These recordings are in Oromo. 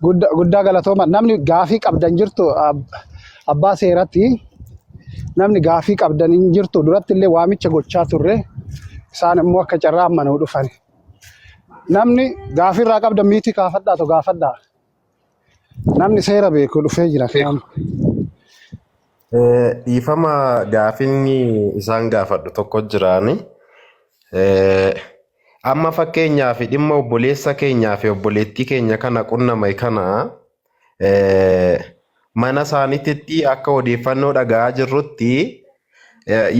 Guddaa galatooma. Namni gaafii qabdan jirtu abbaa seeratti, namni gaafii qabdan hin jirtu. Duratti illee waamicha gochaa turre, isaan immoo akka carraa amma nuu dhufan. Namni gaafii irraa qabdan miitii kaafadhaa to gaafadhaa. Namni seera beeku dhufee jira. Kanaaf. Dhiifama, gaafinni isaan gaafadhu tokko jiraani. Amma fakkeenyaaf dhimma obboleessa keenyaa fi obboleettii keenya kana qunname kana mana isaaniitti akka odeeffannoo dhaga'aa jirrutti,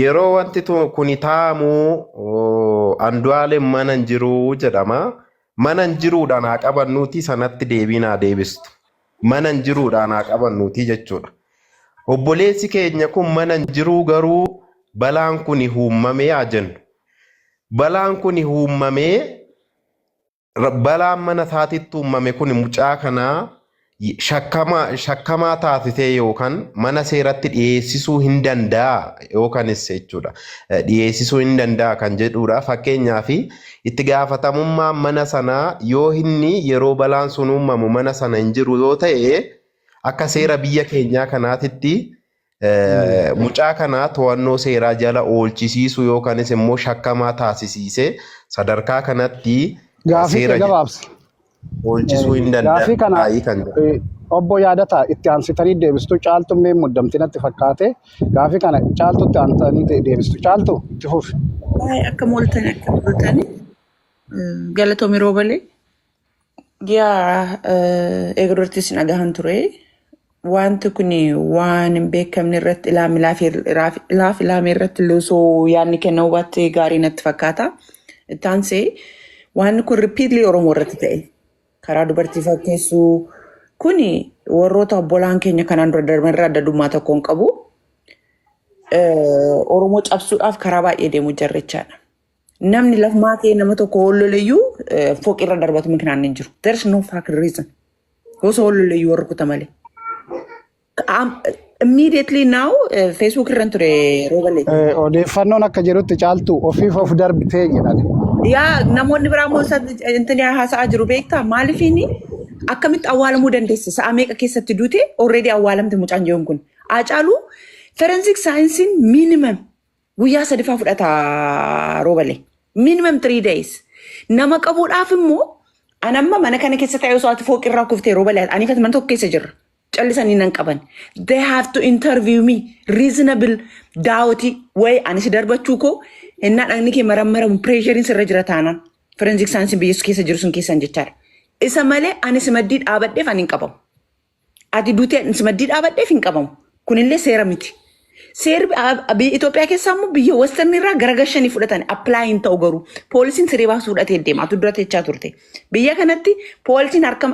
yeroo wanti kuni taa'amu Andu'aalem mana hin jiru jedhama. Mana hin jiruudhaan haa qabannuuti, sanatti deebii naa deebistu. Mana hin jiruudhaan haa qabannuuti jechuudha. Obboleessi keenya kun mana hin jiruu, garuu balaan kun uumamee haa jennu. Balaan kun uumamee, balaan mana isaatitti uumame kun mucaa kanaa shakkamaa taasisee yookaan mana seeratti dhiyeessisuu hin danda'a yookaanis jechuudha. Dhiyeessisuu hin danda'a kan jedhudha. Fakkeenyaaf, itti gaafatamummaan mana sanaa yoo inni yeroo balaan sun uumamu mana sana hin jiru yoo ta'e, akka seera biyya keenyaa kanaatitti mucaa kana to'annoo seeraa jala oolchisiisuu yookaanis immoo shakkamaa taasisiisee sadarkaa kanatti Gaafii seera kee gabaabsi. oolchisuu hin Gaafii kana danda'a kan jedhu. Obbo Yaadataa itti aansitanii deebistu. Caaltu mee muddamti natti fakkaate. Gaafii kana Caaltutti aansitanii deebistu. Caaltu, itti fufi. Baay'ee akka mooltani, akka mooltani. Galatoomi roobalee. Yaa, eega duratti isin dhagahan ture. Wanti kun waan hin beekamne irratti ilaaf ilaame irratti illee osoo yaadni kennamuu baatte gaarii natti fakkaata. Itti aansee waan kun repeatedly Oromoo irratti ta'e. Karaa dubartii fakkeessuu kuni warroota obbolaan keenya kanaan dura darban irraa adda addummaa tokko hin qabu. Oromoo cabsuudhaaf karaa baay'ee deemu jarrichaadha. Namni lafumaa kee nama tokko holloleyyuu fooqirra darbatu mikinaan hin jiru. There is no fucking reason. Osoo holloleyyuu warri kuta malee. Immediately now Facebook irran ture roobalee. Odeeffannoon akka jedhutti, Caaltu, ofiif of darbitee jedhan. Yaa, namoonni biraa immoo intini haasa'aa jiru, beektaa? Maalifiini akkamitti awwaalamuu dandeesse? Sa'a meeqa keessatti duute? Already awwaalamte mucaan jiruun kun. Haacaaluu forensic saayinsiin minimum guyyaa 3ffaa fudhata roobalee. Minimum 3 days. Nama qabuudhaaf immoo an amma mana kana keessa ta'ee osoo ati fooqirraa kuftee roobalee, ani mana tokko keessa jirra. Callisanii nan qaban. They have to interview me reasonable doubt wayi ani si darbachuu koo hennaa dhagni kee marammaramu pressurein sirra jira taanaan. Forensic science biyya keessa jiru sun keessan jechaadha. Isa malee ani si maddii dhaabadheef ani hin qabamu. Ati duutee ani si maddii dhaabadheef hin qabamu. Kunillee seera miti. Seerri biyya Itoophiyaa keessaa immoo biyya Western irraa garagalchanii fudhatan apply hin ta'u garuu. Poolisiin siree baasuu fudhatee deema. Atu dura teechaa turte. Biyya kanatti poolisiin harka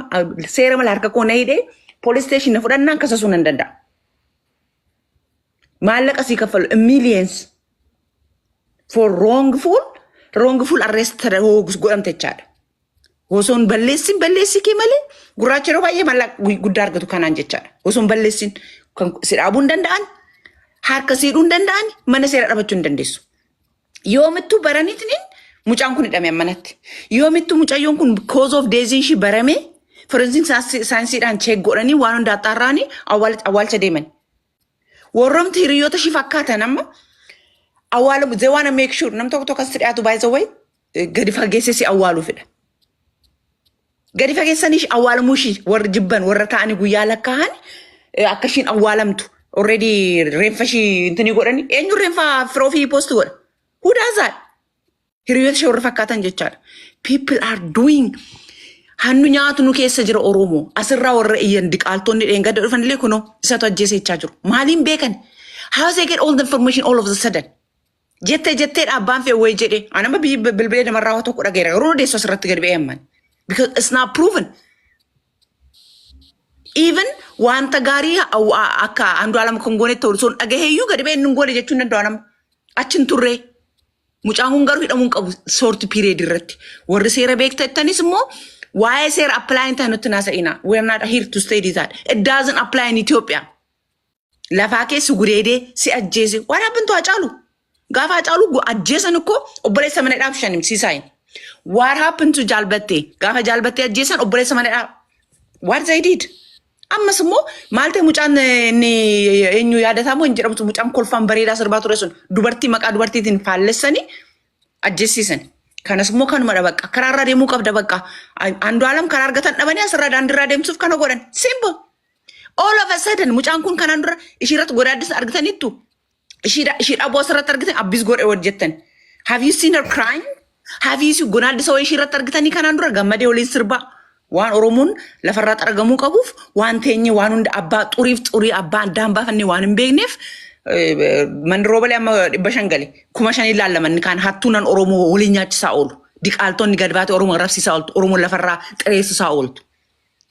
seera malee harka koo na hidhee police station na fudhannaan kasasuu nan danda'a. Maallaqa sii kaffalu millions for wrongful arrest godhamte jechaadha. Osoo hin balleessin, balleessii kee malee gurraacha yeroo baay'ee maallaqa guddaa argatu kanaan jechaadha. Osoo hin balleessin kan si dhaabuu hin danda'an, harka siidhuu hin danda'an, mana seera dhabachuu hin dandeessu. Yoomittuu baraniitiin mucaan kun hidhame ammanatti. Yoomittuu mucayyoon kun cause of death ishii barame, forensic saayinsiidhaan check godhanii waan hunda axxaarraanii awwaalcha deeman. Warroomti hiriyoota ishii fakkaatan amma awwaalamu, they wanna make sure nam tokko tokko asitti dhiyaatu, by the way, gadi fageessee si awwaaluu fedha. Gadi fageessanii awwaalamuu ishii warri jibban, warra ta'anii guyyaa lakkaa'an, akka ishiin awwaalamtu already reenfa ishii intini godhani. Eenyu reenfa firoo fi post godha? Who does that? Hiriyoota ishee warra fakkaatan jechaadha. People are doing hannu nyaatu nu keessa jira Oromoo. Asirraa warra iyyan diqaaltonni dheengadda dhufan illee kunoo isatu ajjeese jechaa jiru. Maaliin beekan? How they get all the information all of the sudden? Jettee jettee abbaan fe'e wayii jedhee. Anama biyyi bilbilee namarraa waa tokko dhageera. Garuu odeessu asirratti gadi ba'ee amman. Because it's not proven. Even wanta gaarii akka Andu'aalam kan goonetti osoo hin dhagaheeyyuu gadi ba'ee inni hin goone jechuun danda'u nama. Achi hin turree. Mucaan kun garuu hidhamuu hin qabu short period irratti. Warri seera beektanis immoo waa'ee seera apply hin taane nutti naasa'ina. We are not here to study that. It doesn't apply in Ethiopia. Lafaa keessa gudeedee si ajjeese. Waan happened to Hacaalu? Gaafa Hacaalu ajjeesan ikkoo obboleessa mana dhaaf shanim siisaayin. What happened to Jaalbattee? Gaafa Jaalbattee ajjeesan obboleessa mana dhaaf. What they did? Ammas immoo maal ta'e, mucaan inni eenyu yaadataa moo hin jedhamtu, mucaan kolfaan bareedaa sirbaa ture sun dubartii maqaa dubartiitiin faallessanii ajjeesiisan. Kanas immoo kanumadha bakka. Karaarraa deemuu qabda bakka. Andu'aalam karaa argatan dhabanii asirraa daandiirraa deemsuuf kana godhan. Simple. All of a sudden mucaan kun kanaan dura ishiirratti godaaddisa argitaniittu. Ishii dhaboo asirratti argitan abbis godhe hojjettan. Have you seen her crying? Have you seen godaaddisa wayii ishiirratti argitanii kanaan dura gammadee waliin sirbaa? Waan Oromoon lafarraa argamuu qabuuf waan teenye waan hunda abbaa xuriif xurii abbaa addaan baafannee waan hin beekneef, manni roobalee amma 500 gale, 5,000 ilaalla. Manni kaan hattuunan Oromoo waliin nyaachisaa oolu. Diqaaltonni gad baatee Oromoo rabsiisaa ooltu. Oromoo lafarraa xireessisaa ooltu.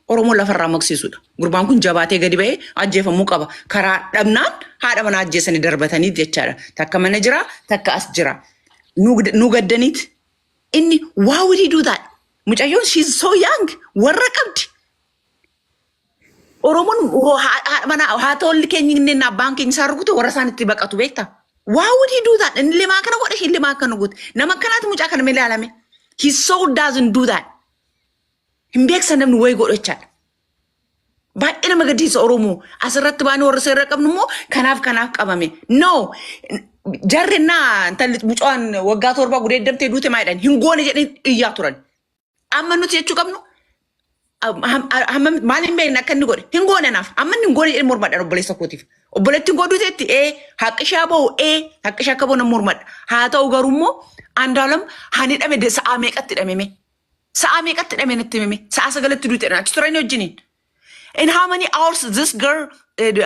Oromoo lafarraa maqsiisudha. Gurbaan kun jabaatee gadi ba'ee ajjeefamuu qaba. Karaa dhabnaan haadha manaa ajjeesanii darbatanii jechaadha. Takka mana jira, takka as jira. Nu gaddaniiti. Inni why would he do that? Mucayyoon, she's so young. Warra qabdi. Oromoon haadha manaa haa ta'u keenya inni abbaan keenya isaan rukute warra isaan itti baqatu beektaa? Why would he do that? Inni limaa kana godhe, isheen limaa kana goote. Nama akkanaati mucaa kana mee ilaalame. He so doesn't do that. Hin beeksan namni wayi godhu jechaadha. Baay'ee nama gaddisiisa. Oromoo asirratti baanee warra seera qabnu immoo kanaaf kanaaf qabame. No! Jarri naa intalli mucaan waggaa 7 gudeeddamtee duute maa jedhan, hin goone jedhanii iyyaa turan. Amma nuti jechuu qabnu maal, hin beekne akka inni godhe, hin goone naaf amma inni hin goone jedhee mormadha obboleessa kootiif. Obboleettiin koo duuteetti ee haqqi ishee haa ba'u, ee haqqi ishee akka ba'u nan mormadha. Haa ta'u garuu immoo Andu'aalam hani dhame sa'aa meeqatti hidhame? Sa'aa meeqatti hidhame natti himame? Sa'aa 9tti duute achi turanii wajjiniin. In how many hours this girl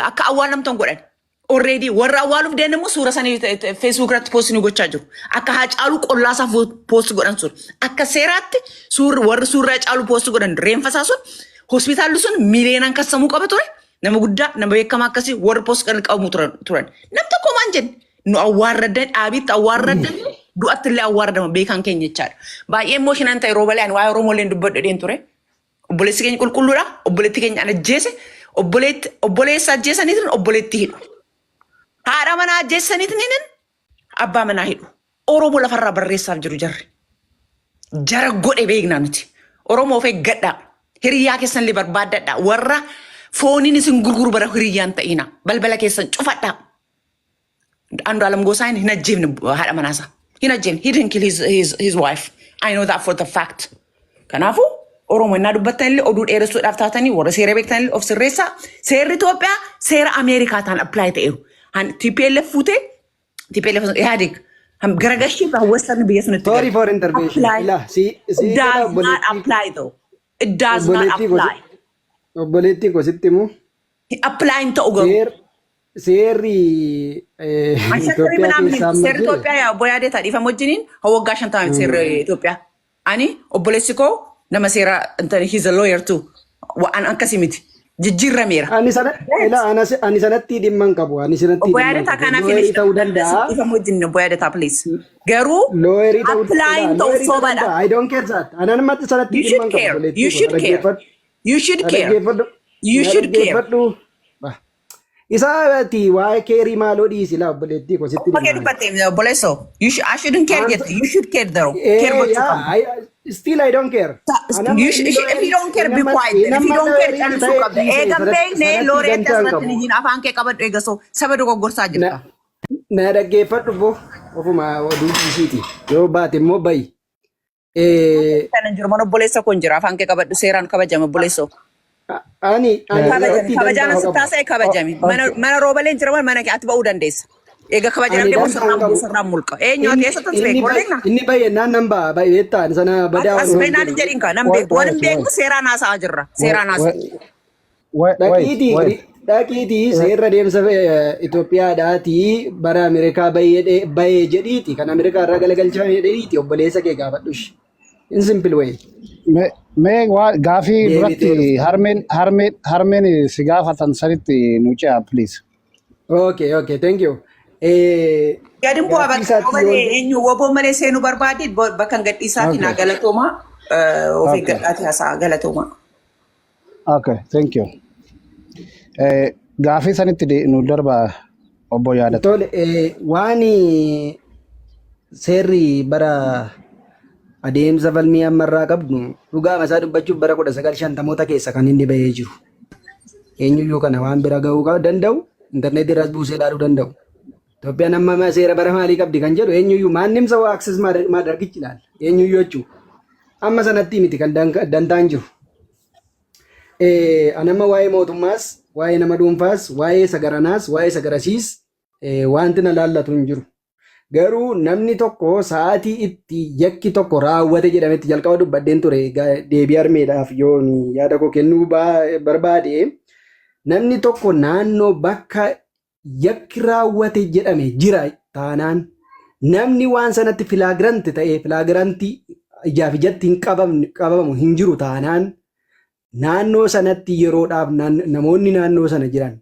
akka awwaalamtan godhan? Already warra awwaaluuf deeman immoo suura sanii Facebook irratti post ni gochaa jiru. Akka Haacaaluu qollaasaa post godhan sun. Akka seeraatti suurri warri suuraa Haacaaluu post godhan reenfa isaa sun, hospitaalli sun miiliyoonaan kassamuu qaba ture. Nama guddaa, nama beekamaa akkasii warri post godhan qabamu turan. Nam tokko maan jenne, nu awwaarraddan dhaabiitti awwaarraddan, du'atti illee awwaaradama beekaan keenya jechaadha. Baay'ee emotional ta'e yeroo balee ani waa'ee Oromoo illee dubbadhu dheen ture. Obboleessi keenya qulqulluudha. Obboleetti keenya an ajjeese. Obboleetti obboleessa ajjeesaniitiin obboleetti hidhu. Haadha manaa ajjeesaniitiin abbaa manaa hidhu. Oromoo lafarraa barreessaaf jiru jarri. Jara godhe beeknaa nuti. Oromoo of eeggadhaa. Hiriyaa keessan illee barbaaddadhaa. Warra fooniin isin gurguru bara hiriyyaan ta'ina. Balbala keessan cufadhaa. Andu'aalam Gosaa hin ajjeefne haadha manaasaa. Hin ajjeefne. He didn't kill his wife. I know that for the fact. Kanaafuu Oromoo innaa dubbattan illee oduu dheeressuudhaaf taatanii, warra seera beektan illee of sirreessaa. Seerri Itoophiyaa seera Ameerikaa ta'an apply ta'eeru. TPLF fuutee TPLF Ihaadig garagashii western biyya sunitti Sorry for intervention. Apply. Ila si si It does not apply though. It does not apply. Obboleettii koo sitti himu. Apply hin ta'u garuu. Seerri Seerri Itoophiyaa ምናምን keessaa amma seerri jiru. Itoophiyaa yaa obbo Yaadeetaa dhiifama wajjiniin waggaa 50 seerri Itoophiyaa. Ani obboleessi koo nama seera, he's a lawyer too. Waan akkasii miti. Jijjiirrameera. Ani sana ila ani sanatti dhimma hin qabu. Ani sanatti Obbo dhimma hin Yaadeetaa qabu. kanaaf Lawyerii ta'uu danda'a. Dhiifama wajjin obbo Yaadeetaa, please. Garuu Lawyerii ta'uu apply hin ta'u, lawyerii ta'uu sobaadha. danda'a. I don't care that. Ani namatti sanatti You dhimma should hin qabu. care. Obboleettii You koo should care. dhaggeeffadhu. You should care. Dhaggeeffadhu. You should care. Dhaggeeffadhu. Isa ati waa'ee careii maaloo dhiisi laa, obboleettii koo sitti Okkee dhimma. dubbatte obboleessoo. You should, I shouldn't care jette. You should care though. Care gochuu qabda. Still I don't care. If you don't care, be quiet then. If you don't care, callisuu qabda. Eegan beekne looreetti asirratti ni jiin afaan kee qabadhu eegasoo saba dogoggorsaa jirta. Na dhaggeeffadhu boo, ofuma oduu dhiisiiti. Yoo baate immoo bayi. Kana jiru mana obboleessa koo hin jira. Afaan kee qabadhu, seeraan kabajame obboleessoo. Ani Kabajame. sanatti Kabajaan dantaa asitti qabu. haasa'e kabajame. Mana roobaleen jira, mana kee ati ba'uu dandeessa. Eega kabaja Ani dhabdee dantaa sirnaan qabu. Sirnaan mulqa. Eenyu ati, eessatti as beeku? Warreen Inni bayyannaan nan ba'a beektaa ani sana badaa as oduu beenaan hin jedhin kaa nan beeku. Waan hin beeknu seeraan haasa'aa jirra. Seeraan haasa'aa. Dhaqiitii Wait, wait. Dhaqiitii seerra deemsa Itoophiyaadhaatii bara Ameerikaa bahee jedhiiti kan Ameerikaa irraa galagalchame jedhiiti obboleessa kee gaafadhush. In simple way. Mee waa gaafii Deebitee duratti dhufte. harmeen si gaafatan sanitti nu ce'a, please. Okay, thank you. Gadin bu'aa Gaaffii bakka isaatti malee yoo eenyu woboo malee seenuu barbaade bakka hin gadhiisaatii naa galatooma. Of eeggadhaati haasa'a, galatooma. Okay, thank you. Gaafii sanitti nu darba obbo Yaadata. Tole, waan seerri bara Adeemsa falmii ammarraa qabnu dhugaama isaa dubbachuuf bara 1950moota keessa kan inni bahee jiru. Eenyuyyuu kana waan bira gahuu danda'u intarneetii irraas buusee ilaaluu danda'u. Itoophiyaan amma seera bara maalii qabdi kan jedhu eenyuyyuu maannim ሰው access ማድረግ ይችላል. Eenyuyyuu jechuudha. Amma sanatti miti kan dantaan jiru. Anamma waa'ee mootummaas, waa'ee nama dhuunfaas, waa'ee sagaranaas, waa'ee sagarasiis wanti na laallatu hin jiru. Garuu namni tokko sa'aatii itti yakki tokko raawwate jedhametti jalqaba dubbadheen ture, deebii armeedhaaf yoo yaada koo kennuu barbaade, namni tokko naannoo bakka yakki raawwate jedhame jira taanaan, namni waan sanatti flagrant ta'e, flagrant ijaaf ijatti hin qabamu hin jiru taanaan, naannoo sanatti yeroodhaaf namoonni naannoo sana jiran,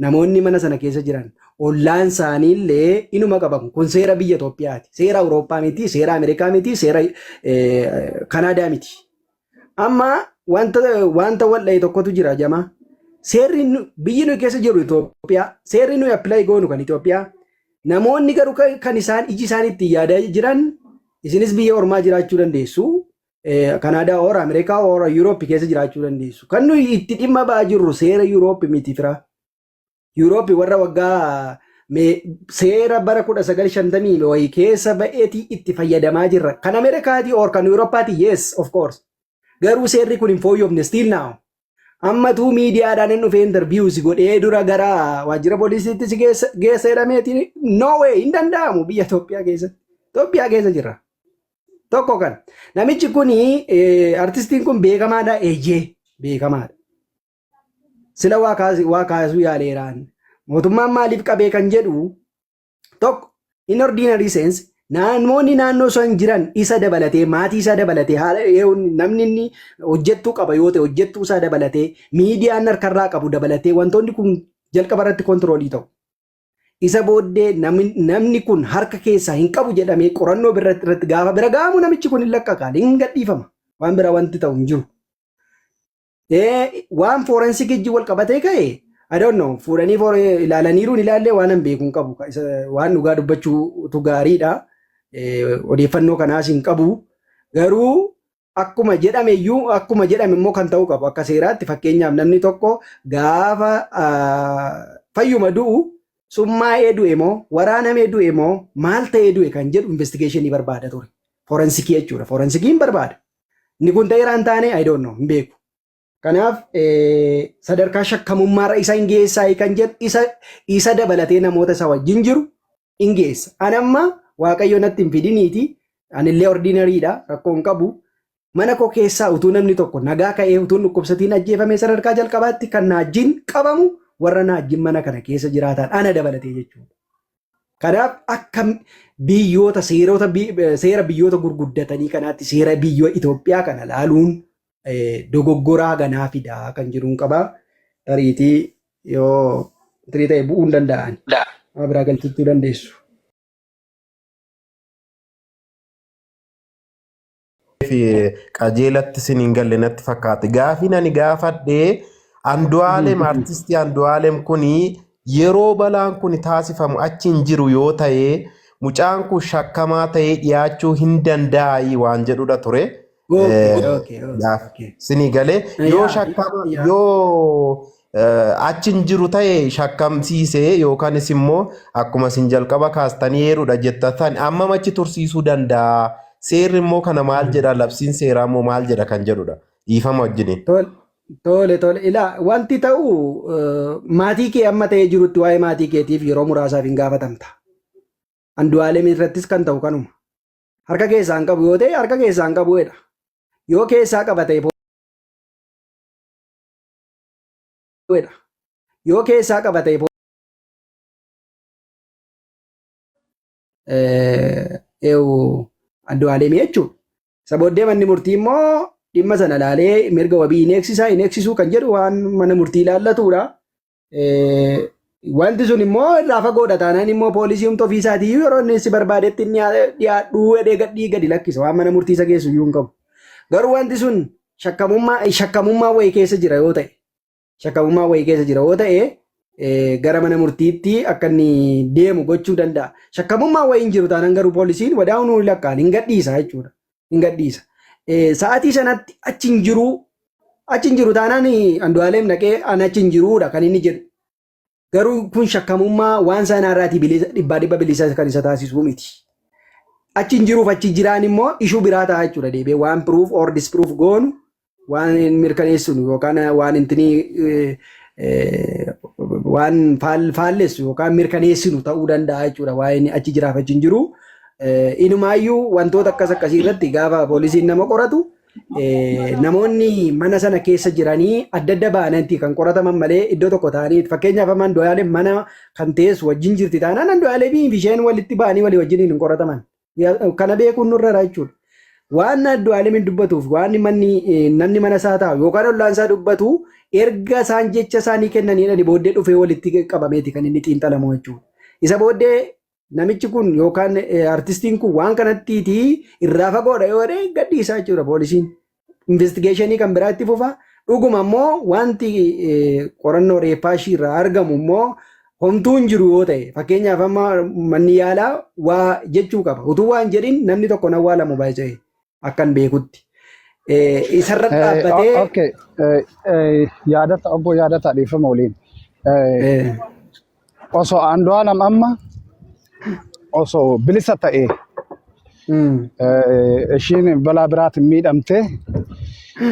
namoonni mana sana keessa jiran, ollaan isaanii illee inuma qabamu. Kun seera biyya Itoophiyaati. Seera Awurooppaa miti, seera Ameerikaa miti, seera Kanaadaa miti. Amma wanta wal dha'e tokkotu jira jama. Seerri biyyi nuyi keessa jiru Itoophiyaa, seerri nuyi apply goonu kan Itoophiyaa, namoonni garuu kan isaan iji isaan ittiin yaadaa jiran, isinis biyya ormaa jiraachuu dandeessu. Kanaadaa or Ameerikaa or Yuurooppi keessa jiraachuu dandeessu. Kan nuyi itti dhimma ba'aa jirru seera Yuurooppi miti fira. Yuurooppi warra waggaa seera bara 1950 wayii keessa ba'eetii itti fayyadamaa jirra. Kan Ameerikaatii or kan Yuurooppaati, yes, of course. Garuu seerri kun hin fooyyofne still now. Ammatuu miidiyaadhaan hin dhufee interview si godhee dura gara waajjira poolisiitti si geessa jedhameeti, no way, hin danda'amu biyya Itoophiyaa keessatti. Itoophiyaa keessa jirra. Tokko kan namichi kuni, artistiin kun beekamaadha, eeyyee, beekamaadha. Sila waa kaasuu yaaleeraan. Mootummaan maaliif qabee kan jedhu tokko, in ordinary sense, namoonni naannoo san jiran isa dabalatee, maatii isaa dabalatee, haala namni inni hojjettuu qaba yoo ta'e hojjettuu isaa dabalatee, miidiyaan harkarraa qabu dabalatee, wantoonni kun jalqaba irratti control ta'u. Isa booddee namni kun harka keessaa hin qabu jedhamee qorannoo irratti gaafa bira ga'amu, namichi kun hin lakkaqaan hin gadhiifama. Waan bira wanti ta'u hin jiru. Waan forensic wajjin wal qabatee ka'e, I don't know, fuudhanii ilaalaniiru hin ilaallee waan hin beeku hin qabu. Waan dhugaa dubbachuutu gaariidha. Odeeffannoo kanaas hin qabu. Garuu akkuma jedhame iyyuu, akkuma jedhame immoo kan ta'uu qabu akka seeraatti, fakkeenyaaf namni tokko gaafa fayyuma du'u summaa'ee du'e moo, waraanamee du'e moo, maal ta'ee du'e kan jedhu investigation barbaada ture. Forensic jechuudha. Forensikiin barbaada. Inni kun ta'eera hin taane, I don't know, hin beeku. Kanaaf sadarkaa shakkamummaarra isa hin geessaa kan jedhu, isa dabalatee namoota isa wajjin jiru hin geessa. Ani amma Waaqayyo natti hin fidiniiti. Anillee ordinarydha, rakkoo hin qabu. Mana koo keessaa utuu namni tokko nagaa ka'ee utuu hin dhukkubsatiin ajjeefame, sadarkaa jalqabaatti kan na wajjin qabamu warra na wajjin mana kana keessa jiraatan, ana dabalatee jechuudha. Kanaaf akka biyyoota seerota seera biyyoota gurguddatanii kanaatti seera biyya Itoophiyaa kana laaluun dogoggoraa ganaa fidaa kan jedhuun qaba. Tariitii yoo tirii ta'e bu'uu hin danda'an. Nama biraa galchachuu dandeessu. Fi qajeelatti isin hin galle natti fakkaate. Gaafiin ani gaafadhee, Andu'aalem, artistii Andu'aalem kuni yeroo balaan kun taasifamu achi hin jiru yoo ta'e, mucaan kun shakkamaa ta'ee dhiyaachuu hin danda'ayi waan jedhudha ture. Sinii galee yoo shakkama yoo achi hin jiru ta'e shakkamsiisee, yookaanis immoo akkuma isin jalqaba kaastanii eeruudha jettan, ammam achi tursiisuu danda'a? Seerri immoo kana maal jedha? Labsiin seeraa immoo maal jedha kan jedhudha. Dhiifama wajjiniin. Tole, ilaa, wanti ta'u, maatii kee amma ta'ee jirutti waa'ee maatii keetiif yeroo muraasaaf hin gaafatamta. Andu'aalem irrattis kan ta'u kanuma. Harka keessaa hin qabu yoo ta'e, harka keessaa hin qabu jedha. Yoo keessaa qaba ta'e jedha. Yoo keessaa qaba ta'e Andu'aalem jechuudha. Isa booddee manni murtii immoo dhimma sana ilaalee mirga wabii hin eegsisaa hin eegsisuu kan jedhu waan mana murtii ilaallatudha. Wanti sun immoo irraa fagoodha taanaan immoo poolisii humna ofii isaatii yeroo inni si barbaadetti inni dhiyaadhuu jedhee gadhii gadi lakkisa, waan mana murtii isa geessu iyyuu hin qabu. Garuu wanti sun shakkamummaa wayii keessa jira yoo ta'e, shakkamummaa wayii keessa jira yoo ta'e, gara mana murtiitti akka inni deemu gochuu danda'a. Shakkamummaa wayii hin jiru taanaan garuu poolisiin wadaa'uu lakkaan hin gadhiisa jechuudha. Hin gadhiisa. Sa'aatii sanatti achi hin jiru achi hin jiru taanaan Andu'aalem dhaqee ani achi hin jiruudha kan inni jedhu. Garuu kun shakkamummaa waan sanaarraatii bilisa dhibbaa dhibba bilisa kan isa taasisuu miti. Achi hin jiruuf achi jiraan immoo ishuu biraa ta'a jechuudha deebi'ee waan proof or disproof goonu waan hin mirkaneessinu yookaan waan intinii waan faallessu yookaan mirkaneessinu ta'uu danda'a jechuudha waa'een achi jiraaf achi hin jiru. Inumaayyuu wantoota akkas akkasii irratti gaafa poolisiin nama qoratu namoonni mana sana keessa jiranii adda adda ba'anitti kan qorataman malee iddoo tokko ta'anii, fakkeenyaaf amma Andu'aalem mana kan teessu wajjin jirti taanaan, Andu'aalemii fi isheen walitti ba'anii walii wajjin hin qorataman. Kana beekuun nurra jechuudha. Waan Andu'aalem hin dubbatuuf waan manni namni mana isaa taa'u yookaan ollaan isaa dubbatu erga isaan jecha isaanii kennaniidhaan booddee dhufee walitti qabameeti kan inni xiinxalamu jechuudha. Isa booddee namichi kun yookaan artistiin kun waan kanattiiti irraa fagoodha yoo jedhe gadhiisaa jechuudha poolisiin. Investigationii kan biraa itti fufa. Dhuguma immoo wanti qorannoo reeffaa ishii irraa argamu immoo homtuu hin jiru yoo ta'e, fakkeenyaaf amma manni yaalaa waa jechuu qaba. Utuu waan jedhin namni tokko na awwaalamu baay'ee akkan beekutti. Isarra dhaabbatee. Okay, yaadata obbo yaadata dhiifama waliin. Osoo Andu'aalam amma osoo bilisa ta'e, ishiin balaa biraatiin miidhamte,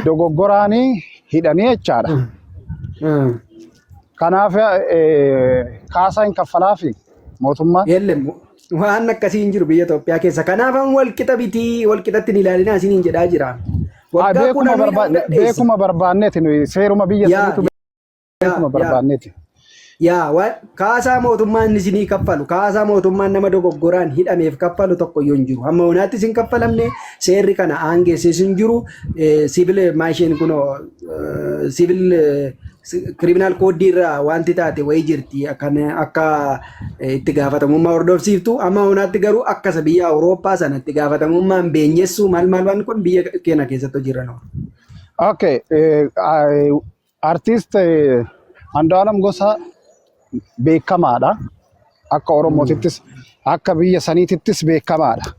dogoggoraanii hidhanii jechaadha. Kanaaf kaasaa hin kaffalaafi mootummaan. Yellem, waan akkasii hin jiru biyya Itoophiyaa keessa. Kanaaf amma walqixa bitii walqixatti hin ilaalinaa isiniin jedhaa jira. Waggaa Beekuma 10 hidhamuu dandeessa. Beekuma barbaanneeti nuyi seeruma biyya saniitu beekuma barbaanneeti. Yaa kaasaa mootummaan isinii kaffalu, kaasaa mootummaan nama dogoggoraan hidhameef kaffalu tokko iyyuu hin jiru. Hamma yoonaatti isin kaffalamne, seerri kana aangeesses hin jiru. Civil maasheen kun civil criminal codeii irraa wanti taate wayii jirti kan akka itti gaafatamummaa hordofsiiftu. Amma yoonaatti garuu akka isa biyya Awurooppaa sana itti gaafatamummaan beenyessuu maal maal waan kun biyya keenya keessatti hojiirra oolu. Okay, artist Andu'aalam Gosaa beekamaadha. Akka Oromootittis akka biyya saniitittis beekamaadha.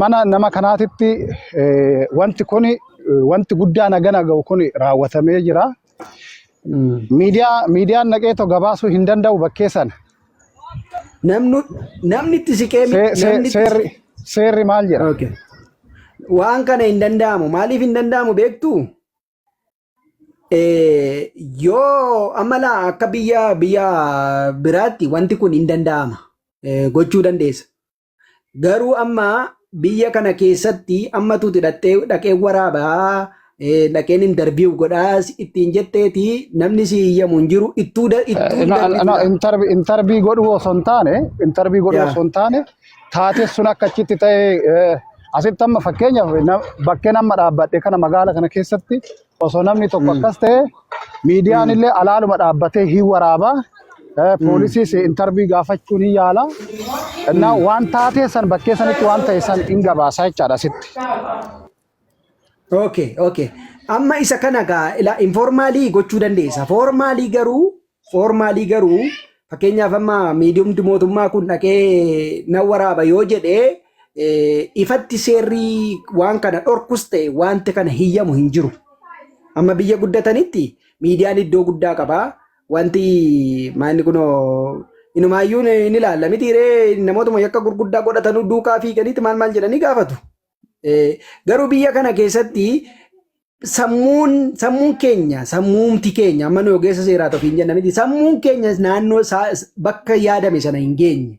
Mana nama kanaatitti wanti kun, wanti guddaan hagana ga'u kun raawwatamee jira. Miidiyaan naqeetoo gabaasuu hin danda'u bakkee sana. Namni itti siqee namni itti Seerri maal jedha? Okay. Waan kana hin danda'amu. Maaliif hin danda'amu beektu? Yoo amma laa akka biyya biraatti wanti kun hin danda'ama. Gochuu dandeessa. Garuu amma biyya kana keessatti amma tuuti dhaqxee dhaqee waraabaa dhaqeen interview godhaas ittiin jetteeti namni si iyyamu hin jiru, ittuu darbitudha. Interview godhuu osoo hin taane, interview godhuu osoo hin taane, taatee sun akka achitti ta'e asitti amma fakkeenyaaf bakkeen amma dhaabbadhe kana magaala kana keessatti osoo namni tokko akkas ta'e, miidiyaan illee alaaluma dhaabbatee hin waraabaa. Poolisiis interview gaafachuun hin yaala. Innaa waan taatee san bakkee sanitti waan ta'e san hin gabaasaa jechaadha asitti. Okay. Amma isa kana gaa ila informalii gochuu dandeessa. Formalii garuu fakkeenyaaf amma miidiyumti mootummaa kun dhaqee na waraaba yoo jedhee, ifatti seerri waan kana dhorkus ta'e wanti kana hiyyamu hin jiru. Amma biyya guddatanitti miidiyaan iddoo guddaa qaba. Wanti maanni kunoo inumaayyuu ni ilaalla miti ree, namootuma yakka gurguddaa godhatanuu duukaa fiiganiiti maal maal jedhanii gaafatu. Garuu biyya kana keessatti sammuun keenya, sammuumti keenya amma nu ogeessa seeraa ta'u hin jenna miti, sammuun keenya naannoo bakka yaadame sana hin geenye.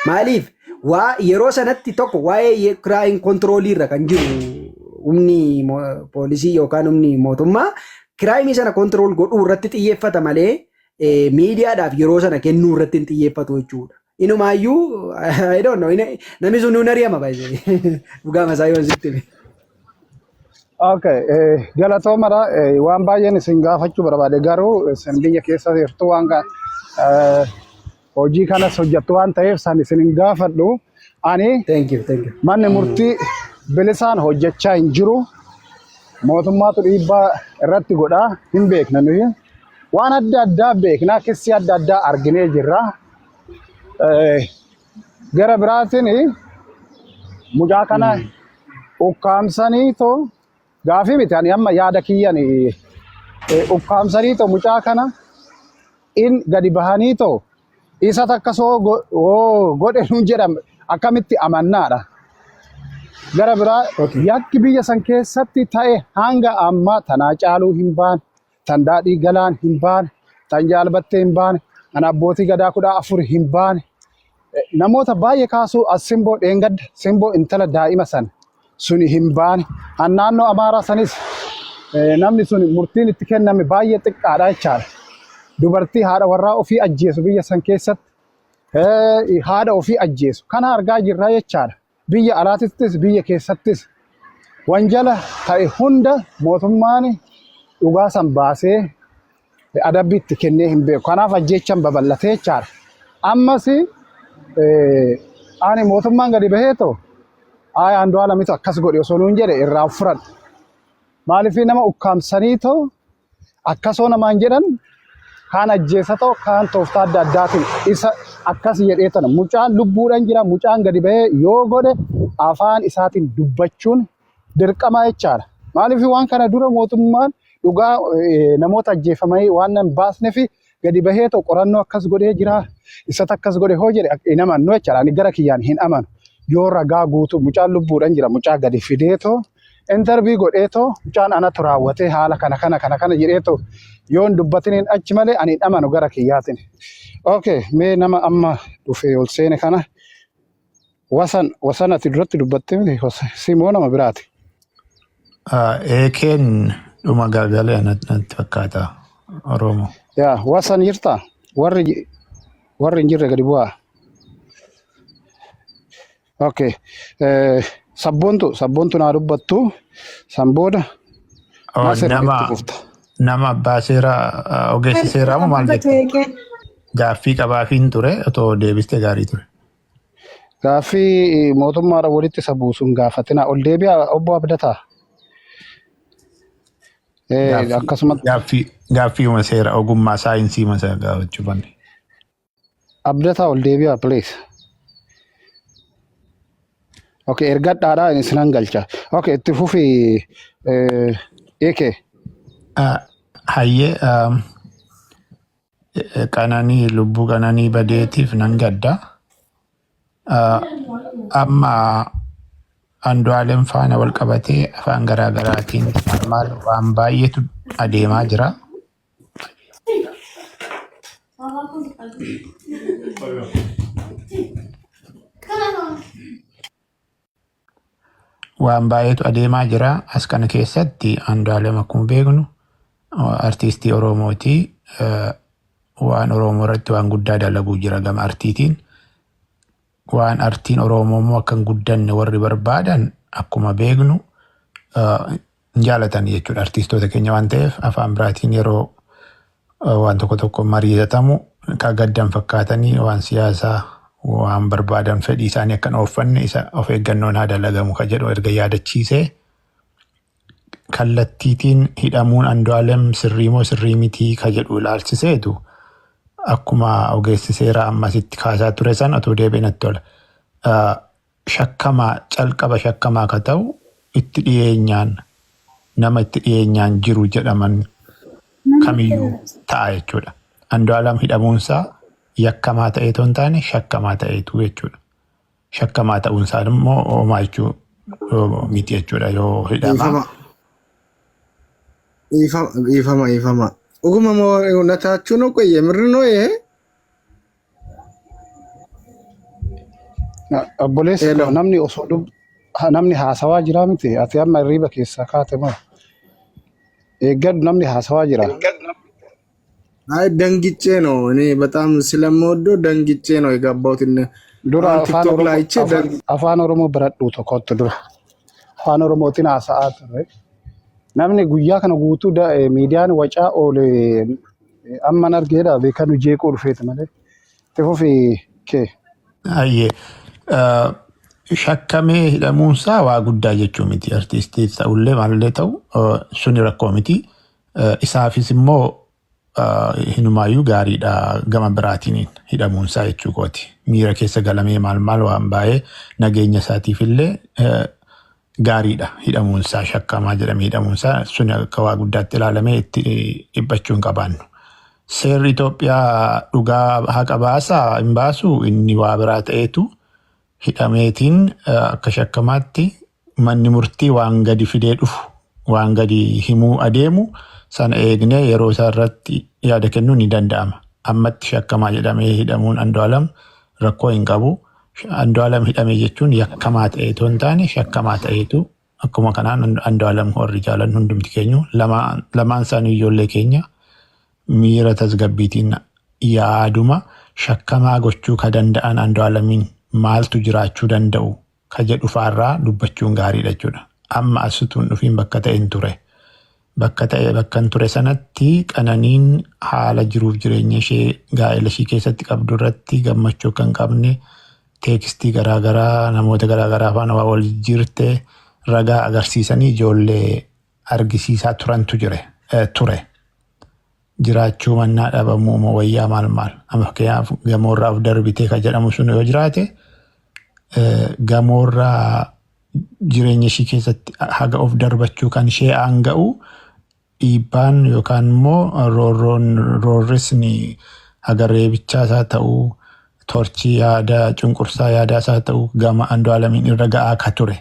Maaliif waa yeroo sanatti tokko waa'ee crime controlii irra kan jiru humni poolisii yookaan humni mootummaa crimeii sana control godhuu irratti xiyyeeffata malee miidiyaadhaaf yeroo sana kennuu irratti hin xiyyeeffatu jechuudha. Inumaayyuu I don't know, namni sun nuun ari'ama baay'ee dhugaa masaa yoo sitti hime. Okay, galatoomadha. Waan baay'een isin gaafachuu barbaade, garuu isin biyya keessa jirtu waan hojii kanas hojjettu waan ta'eef san isin hin gaafadhu. Ani Thank you, thank you. manni murtii bilisaan hojjechaa hin jiru. Mootummaatu dhiibbaa irratti godhaa hin beekna nuyi. Waan adda addaa beekna, kissii adda addaa arginee jirra. Gara biraatiin Mucaa kana ukkaamsanii too gaafii miti ani amma yaada kiyyan ukkaamsanii too mucaa kana in gadi bahanii too isa takka soo godhe nuun jedhame akkamitti amannaadha. Gara biraa yakki biyya san keessatti ta'e hanga ammaa tanaa caaluu hin baane, tan daadhii galaan hin baane, tan jaalbattee hin baane, tan abbootii gadaa 14 hin baane. Namoota baay'ee kaasuu as simboo dheengadda simboo intala daa'ima san suni hin baane. An naannoo Amaaraa sanis namni sun murtiin itti kenname baay'ee xiqqaadha jechaadha. Dubartii haadha warraa ofii ajjeesu biyya san keessatti haadha ofii ajjeesu kana argaa jirra jechaadha. Biyya alaatittis biyya keessattis wanjala ta'e hunda mootummaan dhugaa san baasee adabbii itti kennee hin beeku. Kanaaf ajjeechaan babal'atee jechaadha. Ammas ani mootummaan gadi bahee too ayi Andu'aalamitu akkas godhe osoo nuun jedhe irraa fudhadhu. Maaliif nama ukkaamsanii too akkasoo namaan jedhan kaan ajjeesa ta'u kaan tooftaa adda addaatiin isa akkas jedhee tana mucaan lubbuudhaan jira mucaan gadi bahee yoo godhe afaan isaatiin dubbachuun dirqama jechaadha. Maaliif waan kana dura mootummaan dhugaa namoota ajjeefamanii waan nan baasnee fi gadi bahee ta'u qorannoo akkas godhee jira isatu akkas godhe hoo jedhe hin amannu jechaadha. Ani gara kiyyaan hin amanu. Yoo ragaa guutuu mucaan lubbuudhaan jira mucaa gadi fidee too interview godhee too mucaan anatu raawwatee haala kana kana kana kana jedhee too yoo hin dubbatiniin achi malee ani hin amanu gara kiyyaatiin. Okay, mee nama amma dhufee ol seene kana wasan wasan ati duratti dubbattee miti simoo nama biraati. Eekeen dhuma galgalee natti fakkaata Oromoo. Yaa wasan jirtaa warri warri hin jirre gadi bu'aa. Okay. Sabboontu sabboontu naa dubbattu san booda Oh, Nasir nama itti fufta. nama abbaa seeraa ogeessa seeraa moo maal Dubbatu jette? eekeen. Gaaffii qabaafiin ture otoo deebiste gaarii ture. Gaaffii mootummaadha walitti isa buusuun gaafatina. Ol deebi'a obbo Abdataa. Gaaffii Akkasumatti gaaffii gaaffiuma seera ogummaa saayinsii masa gaafachuu banne. Abdataa ol deebi'a please. Okay, ergadhaadhaa isinan galcha. Okay, itti fufi Eke. Hayyee qananii lubbuu qananii badeetiif nan gadda. Amma Andu'aalem faana wal qabatee afaan garaa garaatiin maal maal waan baay'eetu adeemaa jira. Waan baay'eetu adeemaa jira. As kana keessatti Andu'aalem akkuma beeknu artiistii Oromooti. Waan Oromoo irratti waan guddaa dalaguu jira gama artiitiin. Waan artiin Oromoo immoo akka hin guddanne warri barbaadan akkuma beeknu hin jaalatan jechuudha artiistoota keenya waan ta'eef afaan biraatiin yeroo waan tokko tokko mariisatamu ka gaddan fakkaatanii waan siyaasaa waan barbaadan fedhii isaanii akka hin ooffanne isa of eeggannoon haa dalagamu ka jedhu erga yaadachiisee kallattiitiin hidhamuun Andu'aalem sirrii moo sirrii mitii ka jedhu ilaalchiseetu akkuma ogeessi seeraa ammasitti kaasaa ture san otoo deebi'ee natti tola. Shakkamaa calqaba shakkamaa ka ta'u itti dhiyeenyaan nama itti dhiyeenyaan jiru jedhaman kamiyyuu ta'a jechuudha. Andu'aalam hidhamuunsaa yakkamaa ta'eetoo hin taane shakkamaa ta'eetu jechuudha. Shakkamaa ta'uunsaa immoo homaa jechuu miti jechuudha yoo hidhamaa. Dhiifama. Dhiifama, dhiifama, dhiifama. Dhuguma moo nataachuu ነው ቆየ ምር ነው ይሄ Obboleessi Hello. koo namni osoo dub namni haasawaa jira miti ati amma hirriiba keessaa kaate moo eeggadhu namni haasawaa jira. አይ ደንግጬ ነው እኔ በጣም ስለምወደው ደንግጬ ነው የገባሁት። Dura አሁን afaan ቲክቶክ ላይ Oromoo አይቼ afaan Oromoo baradhu tokkotti dura afaan Oromootiin haasa'aa turre. Namni guyyaa kana guutuu miidiyaan wacaa oole amman argeedha beekanu jeequu dhufeeti malee. Itti fufi kee. Hayyee shakkamee hidhamuunsaa waa guddaa jechuu miti. Artiistii ta'ullee maalillee ta'u suni rakkoo miti. Isaafis immoo Hinumaayyuu gaariidha gama biraatiin hidhamuunsaa jechuu kooti. Miira keessa galamee maal maal waan baay'ee nageenya isaatiif illee gaariidha hidhamuunsaa, shakkamaa jedhamee hidhamuunsaa sun akka waa guddaatti ilaalamee itti dhiphachuu hin qabaannu. Seerri Itoophiyaa dhugaa haqa baasaa hin baasu, inni waa biraa ta'eetu hidhameetiin akka shakkamaatti manni murtii waan gadi fidee dhufu, waan gadi himuu adeemu sana eegnee yeroo isaa irratti yaada kennuun ni danda'ama. Ammatti shakkamaa jedhamee hidhamuun Andu'aalam rakkoo hin qabu. Andu'aalam hidhame jechuun yakkamaa ta'eetu hin taane, shakkamaa ta'eetu. Akkuma kanaan Andu'aalam warri jaalan hundumti keenyu lamaan isaanii ijoollee keenya miira tasgabbiitiin yaaduma shakkamaa gochuu ka danda'an Andu'aalamiin maaltu jiraachuu danda'u ka jedhu faarraa dubbachuun gaariidha jechuudha. Amma asituun dhufiin bakka ta'e hin ture. Bakka ta'e bakka hin ture sanatti Qananiin haala jiruuf jireenya ishee gaa'ela ishii keessatti qabdu irratti gammachuu akka hin qabne teekstii garaagaraa namoota garaagaraa faana waa wal jijjiirte ragaa agarsiisanii ijoollee argisiisaa turantu jire ture. Jiraachuu mannaa dhabamuu moo wayyaa maal maal. Amma fakkeenyaaf gamoorraa of darbitee kan jedhamu sun yoo jiraate, gamoorraa jireenya ishii keessatti haga of darbachuu kan ishee aanga'u dhiibbaan yookaan immoo roorroon roorrisni haga reebichaa isaa ta'uu, torchii yaada cunqursaa yaadaa isaa ta'uu gama Andu'aalamiin irra ga'aa ka ture.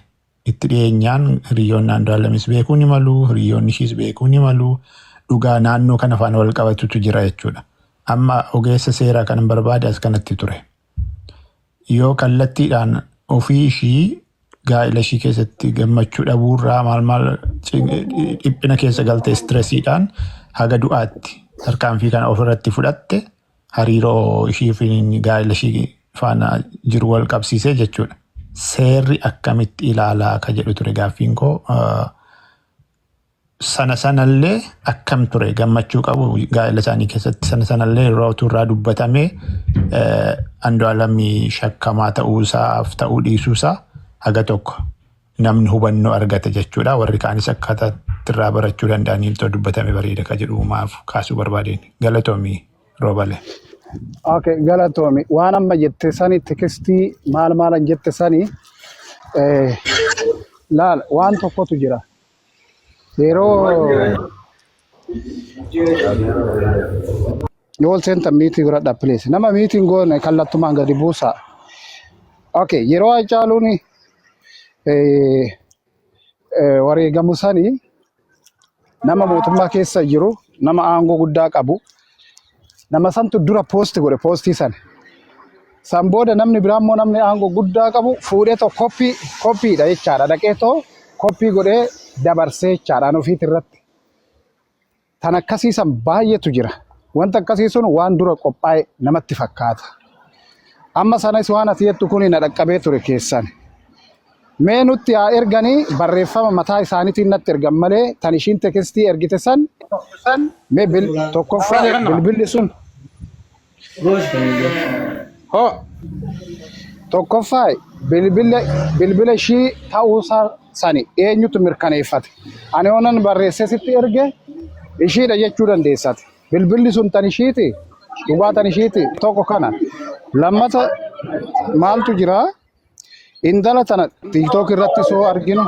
Itti dhiyeenyaan hiriyoonni Andu'aalamis beekuu ni malu, hiriyoonni ishiis beekuu ni malu. Dhugaa naannoo kana faana wal qabatutu jira jechuudha. Amma ogeessa seeraa kan barbaade as kanatti ture. Yoo kallattiidhaan ofii ishii gaa'ela ishii keessatti gammachuu dhabuurraa maal maal dhiphina keessa galte, stressiidhaan haga du'aatti tarkaanfii kana ofirratti fudhatte, hariiroo ishii fi gaa'ela ishii faana jiru wal qabsiisee jechuudha. Seerri akkamitti ilaalaa ka jedhu ture gaaffiin koo. Sana sanallee akkam ture, gammachuu qabu gaa'ela isaanii keessatti, sana sanallee yeroo irraa dubbatamee Andu'aalamii shakkamaa ta'uusaaf ta'uu dhiisuusaa haga tokko namni hubannoo argata jechuudha. Warri kaanis akkaataa irraa barachuu danda'anii itoo dubbatame bareeda ka jedhu maaf kaasuu barbaadeen. Galatoomii, Roobale. Okay, galatoomi. Waan amma jette sani, tekstii maal maalan jette sani, laal, waan tokkotu jira. Yeroo yoo seentan mute godhadha, please. Nama mute hin goone kallattumaan gadi buusa. Okay, yeroo Hacaaluun wareegamu sani nama mootummaa keessa jiru, nama aangoo guddaa qabu, nama santu dura post godhe poostii sana. San booda namni biraa immoo, namni aangoo guddaa qabu, fuudhee too copy copydha jechaadha. Dhaqee too copy godhee dabarsee jechaadha an ofiit irratti. Tan akkasii san baay'eetu jira. Wanta akkasii sun waan dura qophaa'e namatti fakkaata. Amma sanas waan ati jettu kun na dhaqqabee ture keessan. Mee nutti haa erganii, barreeffama mataa isaaniitiin natti ergan malee tan ishiin tekstii ergite san mee tokkoffaa bilbilli sun hoo tokkoffaa bilbila ishii ta'uusaa sani eenyutu mirkaneeffate? Ani oonan barreessee sitti erge ishiidha jechuu dandeessate. Bilbilli sun tan ishiiti, dhugaa tan ishiiti. Tokko kana. Lammata maaltu jira? Intala tana TikTok irratti soo arginu,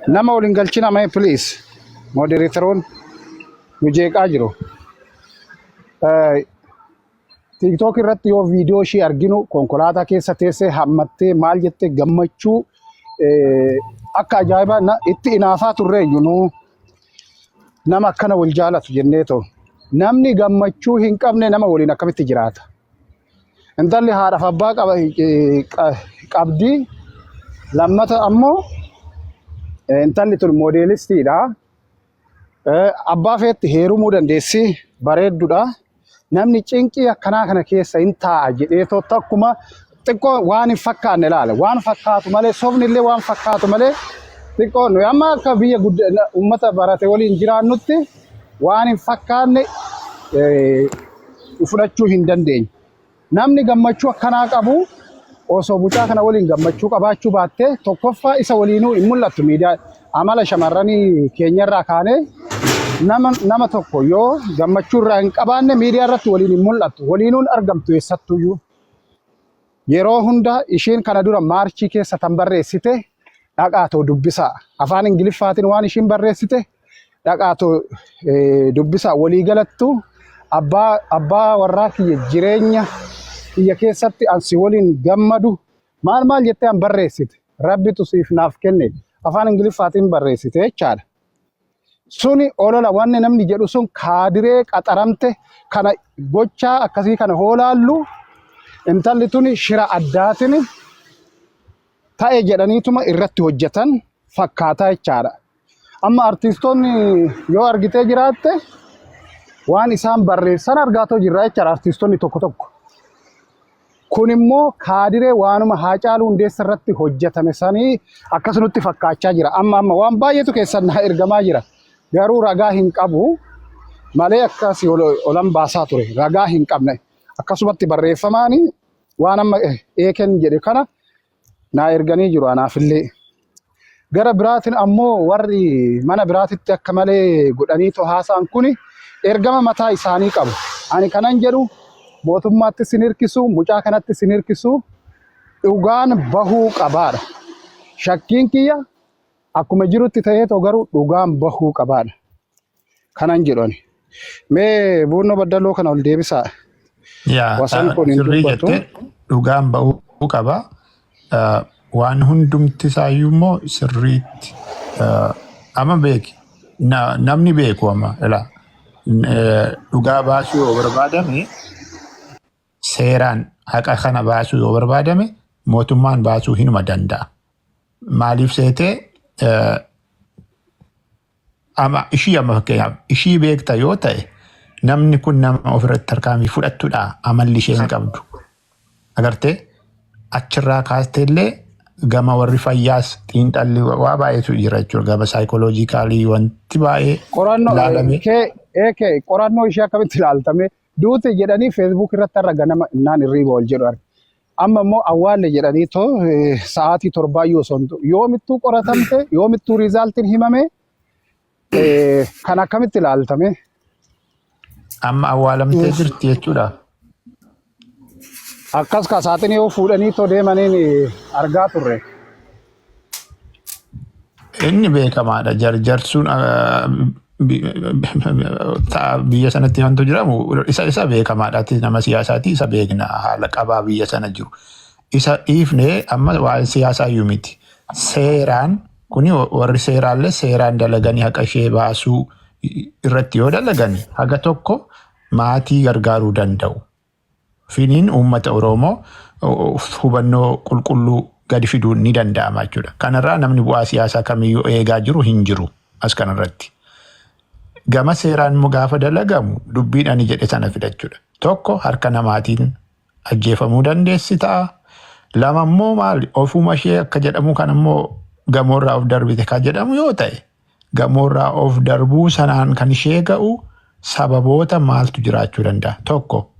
nama waliin galchina mee, please. Moderatoroon nu jeeqaa jiru. TikTok irratti yoo viidiyoo ishii arginu, konkolaataa keessa teessee hammattee maal jettee gammachuu akka ajaa'ibaa itti inaafaa turre iyyuu nu nama akkana wal jaalatu jennee ta'u. Namni gammachuu hin qabne nama waliin akkamitti jiraata? Intalli haadhaaf abbaa qabdi. Lammata ammoo intalli tun modeelistiidha. Abbaa feetti heerumuu dandeessi, bareeddudha. Namni cinqii akkanaa kana keessa hin taa'a jedhee takkuma xiqqoo waan hin fakkaanne ilaala. Waan fakkaatu malee, sobni illee waan fakkaatu malee, xiqqoo nuyi amma akka biyya uummata barate waliin jiraannutti waan hin fakkaanne fudhachuu hin dandeenye. Namni gammachuu akkanaa qabu osoo mucaa kana waliin gammachuu qabaachuu baatte, tokkoffaa isa waliinuu hin mul'attu miidiyaa. Amala shamarranii keenyarraa kaanee Nama tokko yoo gammachuu irraa hin qabaanne miidiyaa irratti waliin hin mul'attu. Waliinuun argamtu eessattuyyuu. Yeroo hunda isheen kana dura Maarchii keessa tan barreessite dhaqaatoo dubbisaa. Afaan Ingiliffaatiin waan ishiin barreessite dhaqaatoo dubbisaa. Waliigalattu abbaa warraa kiyya, jireenya kiyya keessatti ansi waliin gammadu maal maal jettee an barreessite. Rabbitu siif naaf kenne, afaan Ingiliffaatiin barreessite jechaadha. Suni olola wanni namni jedhu sun kaadiree qaxaramte kana gochaa akkasii kana hoolaallu intalli tuni shira addaatiin ta'e jedhaniituma irratti hojjetan fakkaataa jechaadha. Amma artiistoonni yoo argitee jiraatte waan isaan barreessan argaatoo jirra jechaadha artiistoonni tokko tokko. Kun immoo kaadiree waanuma Haacaaluu Hundeessa irratti hojjetame sanii akkasumatti fakkaachaa jira. Amma waan baay'eetu keessan naa ergamaa jira. Garuu ragaa hin qabu malee akkasii olan baasaa ture. Ragaa hin qabne. Akkasumatti barreeffamaani waan amma eeken jedhe kana naa erganii jiru anaafillee. Gara biraatiin ammoo warri mana biraatitti akka malee godhanii haasa'an kuni ergama mataa isaanii qabu. Ani kanan jedhu mootummaatti sin hirkisu, mucaa kanatti sin hirkisu, dhugaan bahuu qabaadha. Shakkiin kiyya akkuma jirutti ta'eetoo garuu dhugaan bahuu qabaadha. Kanan jedhu ani. Mee Buunnoo Baddaloo kana ol deebisaa. Yaa Wasan kun hin sirrii dubbatu. jette, dhugaan ba'uu qaba. Waan hundumti isaayyuu immoo sirriitti amma beeki, namni beeku amma ilaa dhugaa baasuu yoo barbaadame, seeraan haqa kana baasuu yoo barbaadame, mootummaan baasuu hinuma danda'a. Maaliif seetee, amma ishii, amma fakkeenyaaf ishii beekta yoo ta'e, namni kun nama ofirratti tarkaanfii fudhattudha amalli isheen qabdu. Agartee, achirraa kaastee illee gama warri fayyaas xiinxalli waa baay'eetu jira jechuudha. Gama psychological wanti baay'ee Qorannoo ilaalame. Kee eekee qorannoo ishee akkamitti ilaaltame? Duute jedhanii Facebook irratti har'a ganama innaan hirriiba ol jedhu arge. Amma immoo awwaalle jedhanii too sa'aatii 7 iyyuu osoo hin yoomittuu qoratamte, yoomittuu resultiin himame, kan akkamitti ilaaltame? Amma awwaalamtee jirti jechuudha. Akkas ka saaxinii yoo fuudhanii too deemaniin argaa turre. Inni beekamaadha. Jarjarsuun biyya sanatti wantu jedhamu isa beekamaadha. Nama siyaasaati, isa beekna, haala qabaa biyya sana jiru. Isa dhiifnee amma waa'ee siyaasaa iyyuu miti. Seeraan kuni warri seeraallee seeraan dalaganii haqa ishee baasuu irratti yoo dalagani haga tokko maatii gargaaruu danda'u. Finiin uummata Oromoo hubannoo qulqulluu gadi fiduun ni danda'ama jechuudha. Kanarraa namni bu'aa siyaasaa kamiyyuu eegaa jiru hin jiru as kanarratti. Gama seeraan immoo gaafa dalagamu dubbiin ani jedhe sana fidachuudha. Tokko, harka namaatiin ajjeefamuu dandeessi ta'a. Lama immoo maali, ofuma ishee akka jedhamu kan immoo gamoorraa of darbite kan jedhamu yoo ta'e, gamoorraa of darbuu sanaan kan ishee ga'u sababoota maaltu jiraachuu danda'a? Tokko,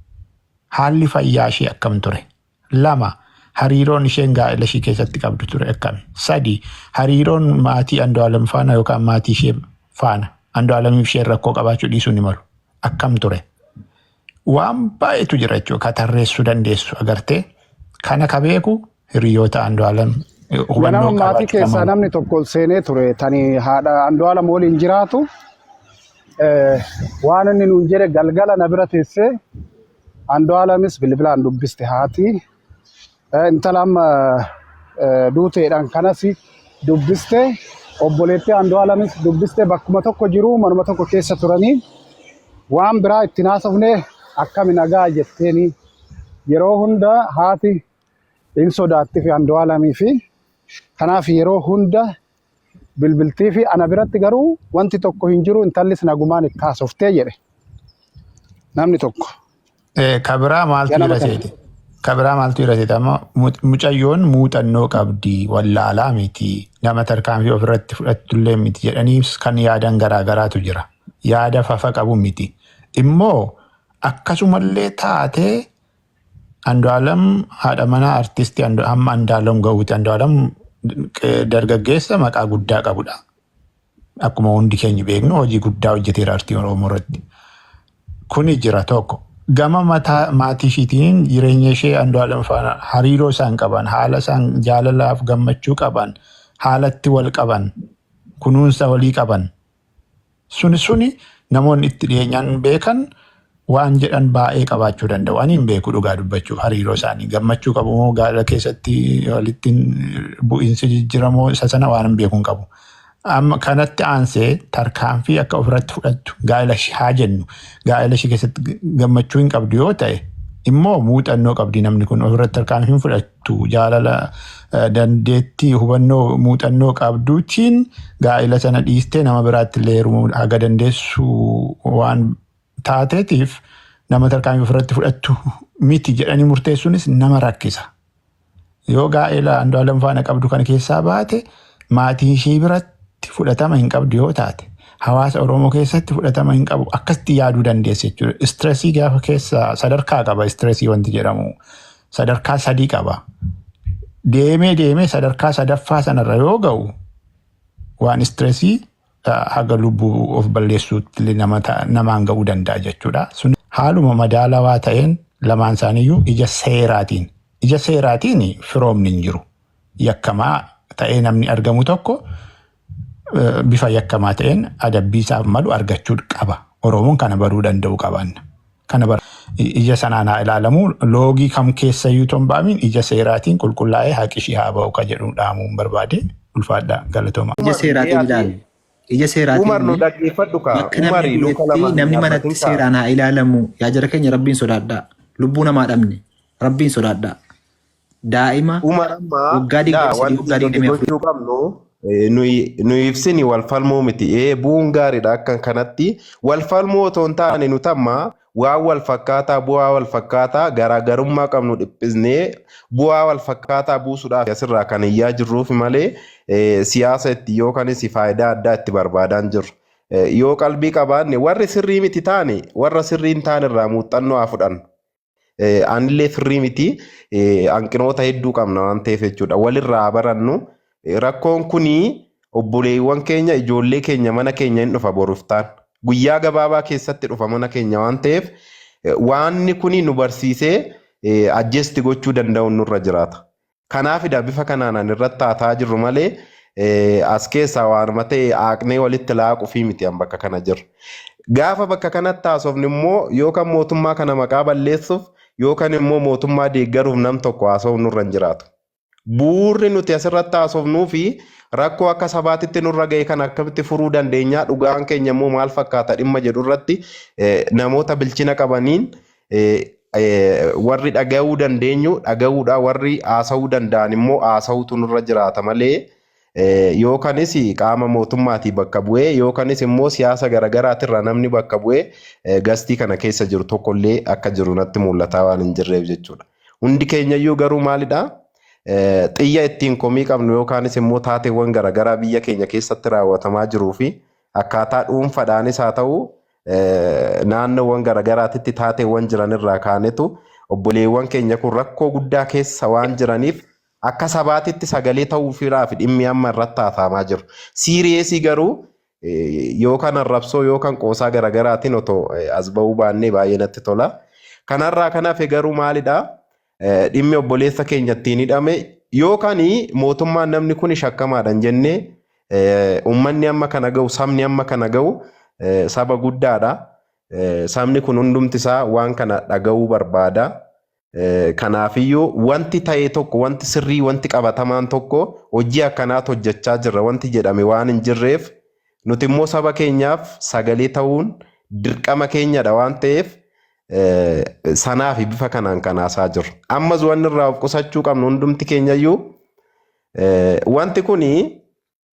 haalli fayyaa ishee akkam ture? Lama, hariiroon isheen gaa'ela ishee keessatti qabdu ture akkami? Sadi, hariiroon maatii Andu'aalem faana yookaan maatii ishee faana, Andu'aalemiif isheen rakkoo qabaachuu dhiisuu ni malu. Akkam ture? Waan baay'eetu jira jechuudha. Ka tarreessuu dandeessu agartee. Kana ka beeku hiriyoota Andu'aalem hubannoo Ganama maatii qabaachuu keessaa malu. namni tokko ol seenee ture tani haadha Andu'aalam waliin jiraatu, waan inni nuun jedhe galgala na bira teessee Andu'aalamis bilbilaan dubbiste haati. Intala amma duuteedhaan kanas dubbiste, obboleettii Andu'aalamis dubbiste, bakkuma tokko jiru, manuma tokko keessa turanii waan biraa ittiin haasofne, akkami nagaa jetteeni, yeroo hunda haati hin sodaatti fi Andu'aalamii fi kanaaf yeroo hunda bilbiltii fi ana biratti garuu wanti tokko hin jiru, intallis nagumaan itti haasoftee jedhe namni tokko. Kabiraa maaltu Ganama jira kana. seete? Kabiraa maaltu jira seete? Amma mucayyoon muuxannoo qabdi, wallaalaa miti, nama tarkaanfii ofirratti fudhattullee miti jedhanii kan yaadan garaa garaatu jira. Yaada fafa qabu miti. Immoo akkasumallee taatee Andu'aalam haadha manaa artistii hamma Andu'aalam gahuuti. Andu'aalam dargaggeessa maqaa guddaa qabudha. Akkuma hundi keenya beeknu hojii guddaa hojjeteera artii Oromoo irratti. Kuni jira tokko. Gama mataa maatii ishiitiin jireenya ishee Andu'aalem faana hariiroo isaan qaban, haala isaan jaalalaaf gammachuu qaban, haalatti wal qaban, kunuunsa walii qaban. Suni namoonni itti dhiyeenyaan beekan waan jedhan baay'ee qabaachuu danda'u. Ani hin beeku dhugaa dubbachuuf hariiroo isaanii gammachuu qabu moo gaala keessatti walitti bu'iinsi jijjiiramoo isa sana waan hin beeku hin qabu. Amma kanatti aansee tarkaanfii akka ofirratti fudhattu gaa'ela ishee haa jennu gaa'ela ishee keessatti gammachuu hin qabdu yoo ta'e immoo muuxannoo qabdi namni kun ofirratti tarkaanfii hin fudhattu jaalala dandeettii hubannoo muuxannoo qabduutiin gaa'ela sana dhiistee nama biraatti illee heerumuu haga dandeessu waan taateetiif nama tarkaanfii ofirratti fudhattu miti jedhanii murteessuunis nama rakkisa. Yoo gaa'ela Andu'aalem faana qabdu kana keessaa baate maatii ishee biratti fudhatama hin qabdu yoo taate hawaasa Oromoo keessatti fudhatama hin qabu akkasitti yaaduu dandeessa jechuudha. Stressii gaafa keessa sadarkaa qaba stressii wanti jedhamu sadarkaa sadii qaba. Deemee deemee sadarkaa sadaffaa sanarra yoo ga'u waan stressii haga lubbuu of balleessuutti illee namaan ga'uu danda'a jechuudha. Sun haaluma madaalawaa ta'een lamaan isaaniiyyuu ija seeraatiin firoomni hin jiru. Yakkamaa ta'ee namni argamu tokko bifa yakkamaa ta'een adabbii isaaf malu argachuu qaba. Oromoon kana baruu danda'u qaban. Kana bara ija sanaan haa ilaalamu loogii kam keessayyuu ton ba'amiin ija seeraatiin qulqullaa'ee haqi ishii haa ba'u ka jedhu dhaamuun barbaade. Ulfaadhaa, galatooma. Ija seeraatiin ilaali. Ija seeraatiin Umar, nu dhaggeeffadhu kaa. bakka namni Umari luka du'etti lamaan namni manatti dhaabbatin kaa. seeraan haa ilaalamu. Yaa jara keenya, Rabbiin sodaadhaa. Lubbuu namaa dhabne. Rabbiin sodaadhaa. Daa'ima Umar, amma waggaa daa 23 wanti waggaa nuti 24 gochuu qabnu nuyi ibsini wal falmuu miti. Bu'uun gaariidha akka kanatti. Wal falmuu otoo hin taane nuti amma waan wal fakkaataa, bu'aa wal fakkaataa, garaagarummaa qabnu dhiphisnee bu'aa wal fakkaataa buusuudhaaf asirraa kan iyyaa jirruuf malee siyaasa itti yookaanis faayidaa addaa itti barbaadaan jirru. Yoo qalbii qabaanne warri sirrii miti taane warra sirrii hin taane irraa muuxannoo haa fudhannu. Anillee sirrii miti, hanqinoota hedduu qabna waan ta'eef jechuudha. Walirraa haa barannu. Rakkoon kunii obboleewwan keenya, ijoollee keenya, mana keenya hin dhufa boruftaan. Guyyaa gabaabaa keessatti dhufa mana keenya waan ta'eef waanni kuni nu barsiisee adjust gochuu danda'u nurra jiraata. Kanaafidha bifa kanaan ani irratti haasaa jirru malee as keessaa waanuma ta'e aaqnee walitti laaquu miti an bakka kana jiru. Gaafa bakka kanatti haasofni immoo yookaan mootummaa kana maqaa balleessuuf yookaan immoo mootummaa deeggaruuf nam tokko haasa'uun nurra hin jiraatu. Bu'uurri nuti asirratti haasofnuu fi rakkoo akka sabaatitti nurra ga'e kan akkamitti furuu dandeenya, dhugaan keenya immoo maal fakkaata dhimma jedhu irratti namoota bilchina qabaniin warri dhaga'uu dandeenyu dhaga'uudha, warri haasa'uu danda'an immoo haasa'uutu nurra jiraata malee yookaanis qaama mootummaatii bakka bu'ee yookaanis immoo siyaasa garaagaraatirraa namni bakka bu'ee gastii kana keessa jiru tokkollee akka jiru natti mul'ataa waan hin jirreef jechuudha. Hundi keenyayyuu garuu maalidhaa? Xiyya ittiin komii qabnu yookaanis immoo taateewwan garaagaraa biyya keenya keessatti raawwatamaa jiruu fi akkaataa dhuunfaadhaanis haa ta'u naannoowwan garaagaraatitti taateewwan jiran irraa kaanetu obboleewwan keenya kun rakkoo guddaa keessa waan jiraniif akka sabaatitti sagalee ta'uufiidhaaf dhimmi amma irratti haasa'amaa jiru. Serious garuu yookaan arrabsoo yookaan qoosaa garaagaraatiin otoo as ba'uu baannee baay'ee natti tola. Kanarraa kan hafe garuu maalidhaa? Dhimmi obboleessa keenya ittiin hidhame yookaan mootummaan namni kun shakkamaadha hin jennee uummanni amma kana ga'u, sabni amma kana ga'u saba guddaadha. Sabni kun hundumti isaa waan kana dhaga'uu barbaada. Kanaafiyyuu wanti ta'e tokko, wanti sirrii, wanti qabatamaan tokko hojii akkanaatu hojjechaa jirra wanti jedhame waan hin jirreef nuti immoo saba keenyaaf sagalee ta'uun dirqama keenyadha waan ta'eef sanaa fi bifa kanaan kan haasaa jiru. Ammas wanni irraa of qusachuu qabnu hundumti keenyayyuu wanti kuni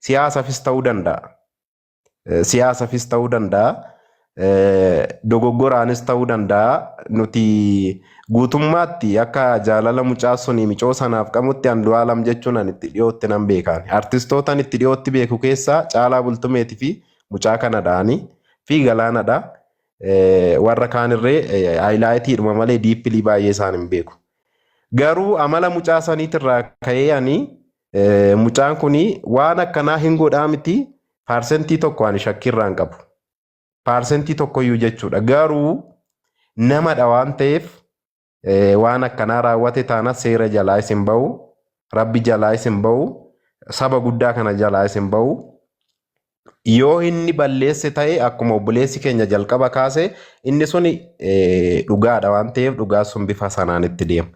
siyaasaafis ta'uu danda'a. Siyaasafis ta'uu danda'a. Dogoggoraanis ta'uu danda'a. Nuti guutummaatti akka jaalala mucaa suni micoo sanaaf qabutti Andu'aalam jechuun ani itti dhiyootti nan beekaan. Artistootaan itti dhiyootti beeku keessaa Caalaa Bultumeetii fi mucaa kanadhaani fi Galaanadha. Warra kaanirree highlightiidhuma malee deeply baay'ee isaan hin beeku. Garuu amala mucaa saniitirraa ka'ee ani mucaan kuni waan akkanaa hin godhaa miti. 1% ani shakkirraa hin qabu. 1% iyyuu jechuudha. Garuu namadha waan ta'eef waan akkanaa raawwate taana seera jalaa isin bahu, rabbi jalaa isin bahu, saba guddaa kana jalaa isin bahu. Yoo inni balleesse ta'e, akkuma obboleessi keenya jalqaba kaase, inni suni dhugaadha waan ta'eef dhugaa sun bifa sanaan itti deema.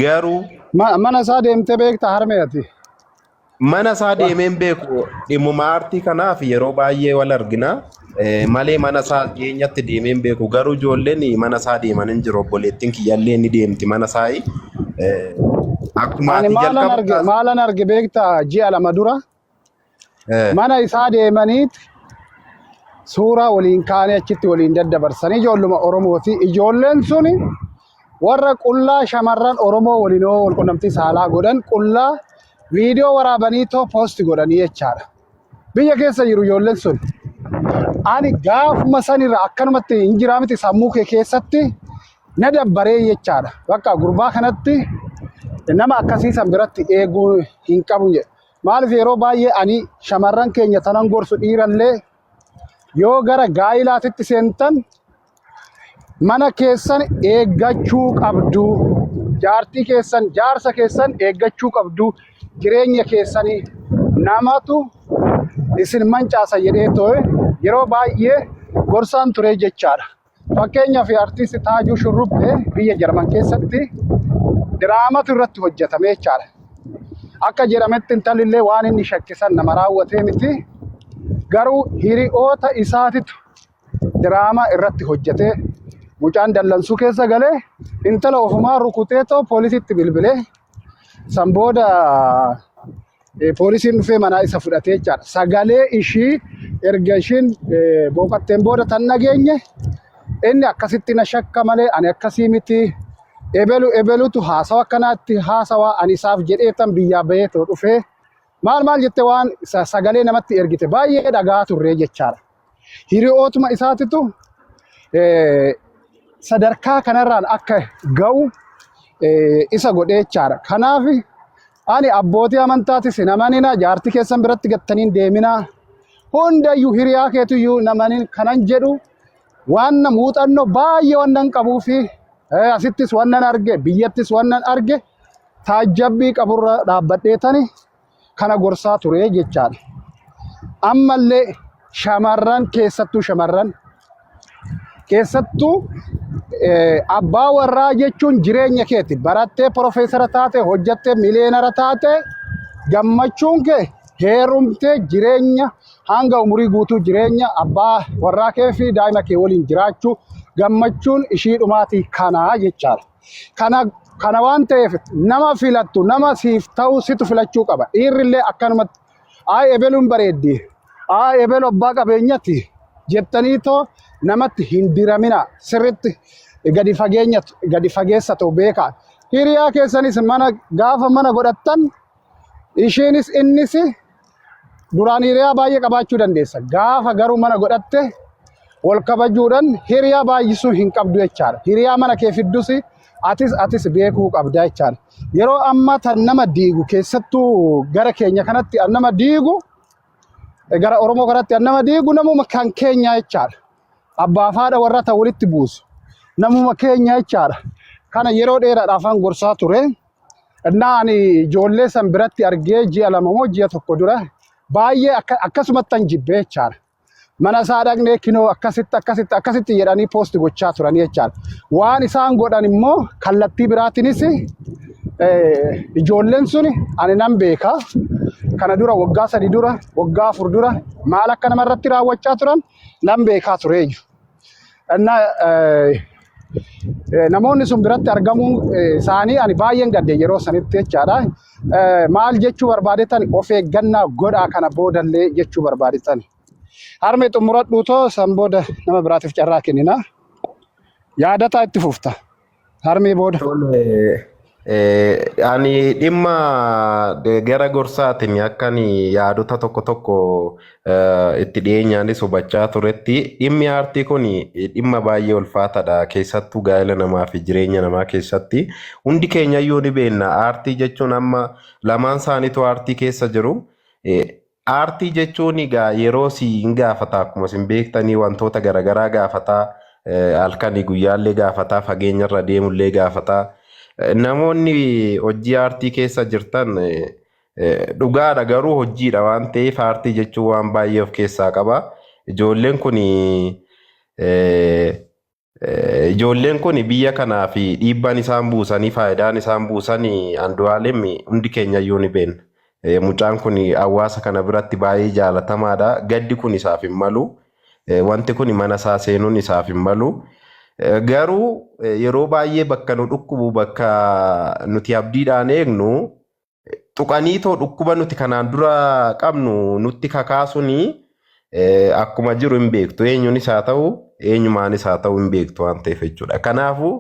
Garuu Mana isaa deemtee beekta, harmee ati? Mana isaa deemeen beeku. Dhimmuma aartii kanaaf yeroo baay'ee wal argina malee mana isaa dhiyeenyatti deemeen beeku. Garuu ijoolleen mana isaa deeman hin jiru. Obboleettiin kiyyallee ni deemti mana isaa. Akkuma Ani ati maalan jalqaba arge kaase. Maalan arge beekta? Ji'a 2 dura mana isaa deemaniit suuraa waliin kaanii achitti waliin daddabarsanii, ijoolluma Oromooti. Ijoolleen suni warra qullaa shamarran Oromoo waliin yoo wal qunnamtii saalaa godhan qullaa viidiyoo waraabanii too post godhanii jechaadha. Biyya keessa jiru ijoolleen sun. Ani gaafuma sanirra akkanumatti hin jiraa miti, sammuu kee keessatti na dabbaree jechaadha. Bakka gurbaa kanatti nama akkasii san biratti eeguu hin qabu jedhe. Maaliif, yeroo baay'ee ani shamarran keenya tanan gorsu, dhiirallee, yoo gara gaa'ilaatitti seentan mana keessan eeggachuu qabdu. Jaartii keessan, jaarsa keessan eeggachuu qabdu. Jireenya keessanii namatu isin mancaasa jedhee too'e yeroo baay'ee gorsaan ture jechaadha. Fakkeenyaaf, artisti Taajuu Shurrubbee biyya Jarman keessatti diraamatu irratti hojjetame jechaadha. Akka jedhametti intalli waan inni shakkisan nama raawwatee miti. Garuu hiriyoota isaatitu diraamaa irratti hojjetee, mucaan dallansuu keessa galee intala ofumaa rukutee too poolisitti bilbilee, san booda poolisiin dhufee manaa isa fudhatee jechaadha. Sagalee ishii erga ishiin boqotteen booda tan dhageenye, inni akkasitti na shakka malee ani akkasii miti. Ebelu ebelutu haasawa akkanaatti haasawaa, ani isaaf jedhee tan biyyaa bahee too dhufee, maal maal jette, waan sagalee namatti ergite baay'ee dhagaa turre jechaadha. Hiriyootuma isaatitu sadarkaa kanarraan akka ga'u isa godhee jechaadha. Kanaaf ani abbootii amantaatis hin amanina, jaartii keessan biratti gattanii hin deeminaa. Hundayyuu hiriyaa keetuyyuu hin amanin kanan jedhu, waan muuxannoo baay'ee wannan qabuu fi asittis wannan arge, biyyattis wannan arge, taajjabbii qaburra dhaabbadheetani kana gorsaa ture jechaadha. Ammallee shamarran keessattuu, shamarran keessattuu, abbaa warraa jechuun jireenya keeti. Barattee profeesara taate, hojjattee miliyeenara taate, gammachuun kee heerumtee jireenya hanga umurii guutuu jireenya abbaa warraa kee fi daa'ima kee waliin jiraachuu, gammachuun ishii dhumaatii kanaa jechaadha. Kana waan ta'eef nama filattu, nama siif ta'u situ filachuu qaba. Dhiirrillee akkanumatti "Aa, ebeluun bareeddi, aa, ebelu abbaa qabeenyati" jettanii too namatti hin diramina. Sirritti gadi fageenya gadi fageessa ta'u beekaa. Hiriyaa keessanis mana gaafa mana godhattan, isheenis innis duraan hiriyaa baay'ee qabaachuu dandeessa. Gaafa garuu mana godhatte wal kabajuudhaan hiriyaa baay'isuu hin qabdu jechaadha. Hiriyaa mana kee fiddus atis beekuu qabda jechaadha. Yeroo ammaa tan nama diigu, keessattuu gara keenya kanatti an nama diigu, gara Oromoo kanatti an nama diigu, namuma kan keenya jechaadha. Abbaa fi haadha warra ta'an walitti buusu. Namuma keenya jechaadha. Kana yeroo dheeraadhaaf an gorsaa ture. Innaa ani ijoollee san biratti argee ji'a 2 moo ji'a 1 dura baay'ee akkasumatti an jibbee jechaadha. Mana isaa dhaqnee kinoo akkasitti akkasitti akkasitti jedhanii post gochaa turanii jechaadha. Waan isaan godhan immoo kallattii biraatiinis ijoolleen sun ani nan beeka. Kana dura waggaa 3 dura, waggaa 4 dura maal akka namarratti raawwachaa turan nan beekaa tureeyyu. Innaa namoonni sun biratti argamuun isaanii ani baay'een gadde yeroo sanitti jechaadha. Maal jechuu barbaadetan, of eeggannaa godhaa kana boodallee jechuu barbaadetan. Harmee, xumuradhuutoo san booda nama biraatiif carraa kennina. Yaadataa itti fufta. Harmee booda. Tole, ani dhimma gara gorsaatiin akka ani yaadota tokko tokko itti dhiyeenyaanis hubachaa turetti, dhimmi aartii kun dhimma baay'ee ulfaataadha. Keessattuu gaa'ela namaa fi jireenya namaa keessatti hundi keenya iyyuu ni beekna. Aartii jechuun amma lamaan isaaniitu aartii keessa jiru. Aartii jechuun egaa yeroo si hin gaafata, akkuma isin beektanii wantoota garaagaraa gaafata, halkanii guyyaallee gaafata, fageenyarra deemullee gaafata. Namoonni hojii aartii keessa jirtan dhugaadha, garuu hojiidha waan ta'eef aartii jechuun waan baay'ee of keessaa qaba. Ijoolleen kun biyya kanaa fi dhiibbaan isaan buusanii, faayidaan isaan buusanii, Andu'aalem hundi keenya iyyuu ni beekna. Mucaan kun hawaasa kana biratti baay'ee jaalatamaadha. Gaddi kun isaaf hin malu. Wanti kun mana isaa seenuun isaaf hin malu. Garuu yeroo baay'ee bakka nu dhukkubu, bakka nuti abdiidhaan eegnu tuqaniitoo dhukkuba nuti kanaan dura qabnu nutti kakaasuni akkuma jiru hin beektu. Eenyuunis haa ta'u, eenyumaanis haa ta'u, hin beektu waan ta'eef jechuudha. Kanaafuu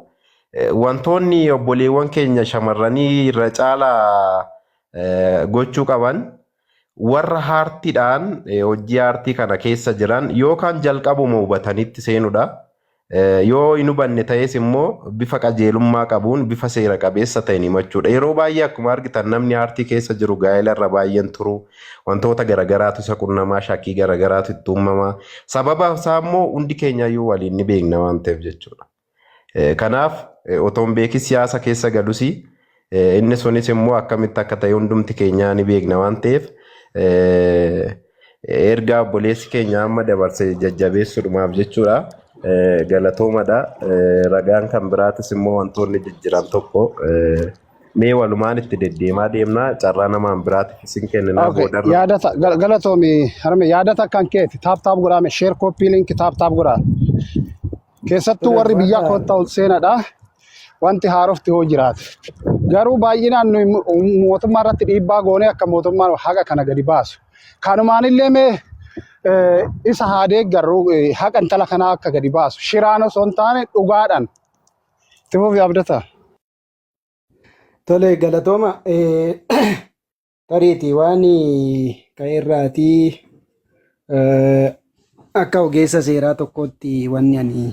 wantoonni obboleewwan keenya shamarranii irra caalaa gochuu qaban, warra aartiidhaan hojii aartii kana keessa jiran yookaan jalqabuma hubatanitti seenudha. Yoo hin hubanne ta'es immoo bifa qajeelummaa qabuun, bifa seera qabeessa ta'een himachuudha. Yeroo baay'ee akkuma argitan namni aartii keessa jiru gaa'ela irra baay'een turu, wantoota garagaraatu isa qunnamaa, shakkii garagaraatu itti uumama. Sababa isaa immoo hundi keenya iyyuu waliin ni beekna waan ta'eef jechuudha. Kanaaf otoo hin beekin siyaasa keessa galus, inni sunis immoo akkamitti akka ta'e hundumti keenyaa ni beekna waan ta'eef, ergaa obboleessi keenya amma dabarse jajjabeessuudhumaaf jechuudha. Galatoomadha. Ragaan kan biraatis immoo wantoonni jijjiiran tokko mee walumaan itti deddeemaa deemna, carraa namaan biraatiif isin kenninaa boodarra. Yaadata galatoomi harme, yaadata kan keeti tap tap godhaame, share, copy link, tap tap godhaa. Keessattuu warri biyyaa koottaa ol seenadha. Wanti haarofti hoo jiraate. Garuu baay'inaan nuyi mootummaa irratti dhiibbaa goonee akka mootummaan haqa kana gadi baasu. Kanumaanillee mee isa haa deeggarru, haqa intala kanaa akka gadi baasu. Shiraan osoo hin taane dhugaadhaan. Itti fufi, Abdataa. Tole, galatooma. Tariitii waan ka'eerraatii akka ogeessa seeraa tokkootti wanni ani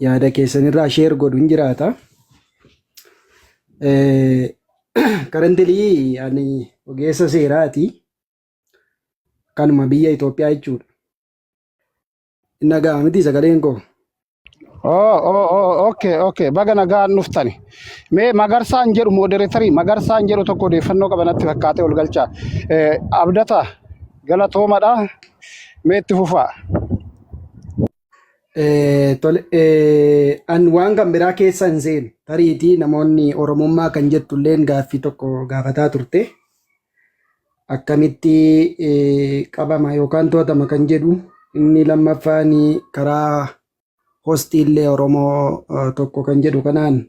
yaada keessanirraa share godhu hin jiraata. Currently ani ogeessa seeraati. Kanuma biyya Itoophiyaa jechuudha. Inni dhaga'ama miti sagaleen koo? Oh, okay. Baga nagaan dhuftani. Mee Magarsaan jedhu, moderatorii Magarsaan jedhu tokko odeeffannoo qaba natti fakkaatee, ol galchaa. Abdata, galatoomadha. Mee itti fufaa. Tole, an waan kan biraa keessa hin seenu. Tariitii namoonni Oromummaa kan jettulleen gaaffii tokko gaafataa turte. Akkamitti qabama yookaan to'atama kan jedhu, inni lammaffaan karaa hostiillee Oromoo tokko kan jedhu kanaan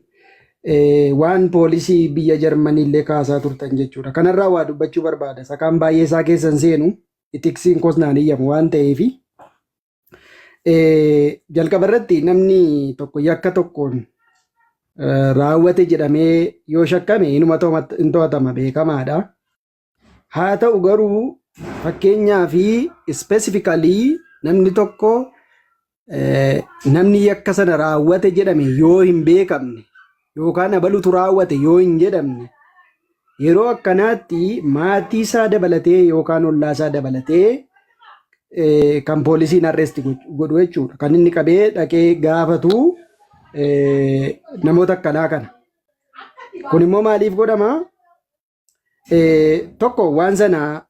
waan poolisii biyya Jarmaniillee kaasaa turtan jechuudha. Kanarraa waa dubbachuu barbaada. Sakaan baay'ee isaa keessa hin seenu. Ethicsiin koos naan iyyamu waan ta'eefi. Jalqaba irratti namni tokko yakka tokkoon raawwate jedhamee yoo shakkame inuma hin to'atama, beekamaadha. Haa ta'u garuu fakkeenyaa fi specifically namni tokko namni yakka sana raawwate jedhame yoo hin beekamne yookaan abalutu raawwate yoo hin jedhamne, yeroo akkanaatti maatii isaa dabalatee yookaan ollaa isaa dabalatee kan poolisiin arrest godhu jechuudha. Kan inni qabee dhaqee gaafatu namoota akkanaa kana. Kun immoo maaliif godhama? Tokko waan sana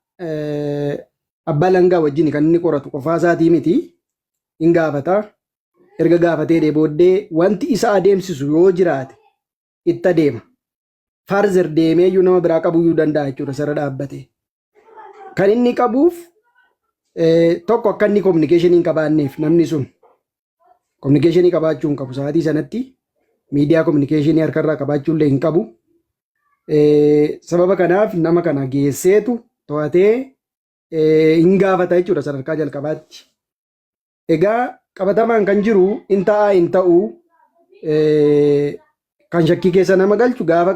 abbaa langaa wajjin kan inni qoratu qofaa isaatii miti. Hin gaafata. Erga gaafatee booddee wanti isa adeemsisu yoo jiraate itti adeema. Further deemee iyyuu nama biraa qabuu iyyuu danda'a jechuudha sirra dhaabbatee. Kan inni qabuuf tokko akka inni communicationii hin qabaanneef. Namni sun communicationii qabaachuu hin qabu sa'aatii sanatti, miidiyaa communicationii harkarraa qabaachuu illee hin qabu. Sababa kanaaf nama kana geesseetu to'atee hin gaafata jechuudha sadarkaa jalqabaatti. Egaa qabatamaan kan jiru hin ta'aa hin ta'u kan shakkii keessa nama galchu, gaafa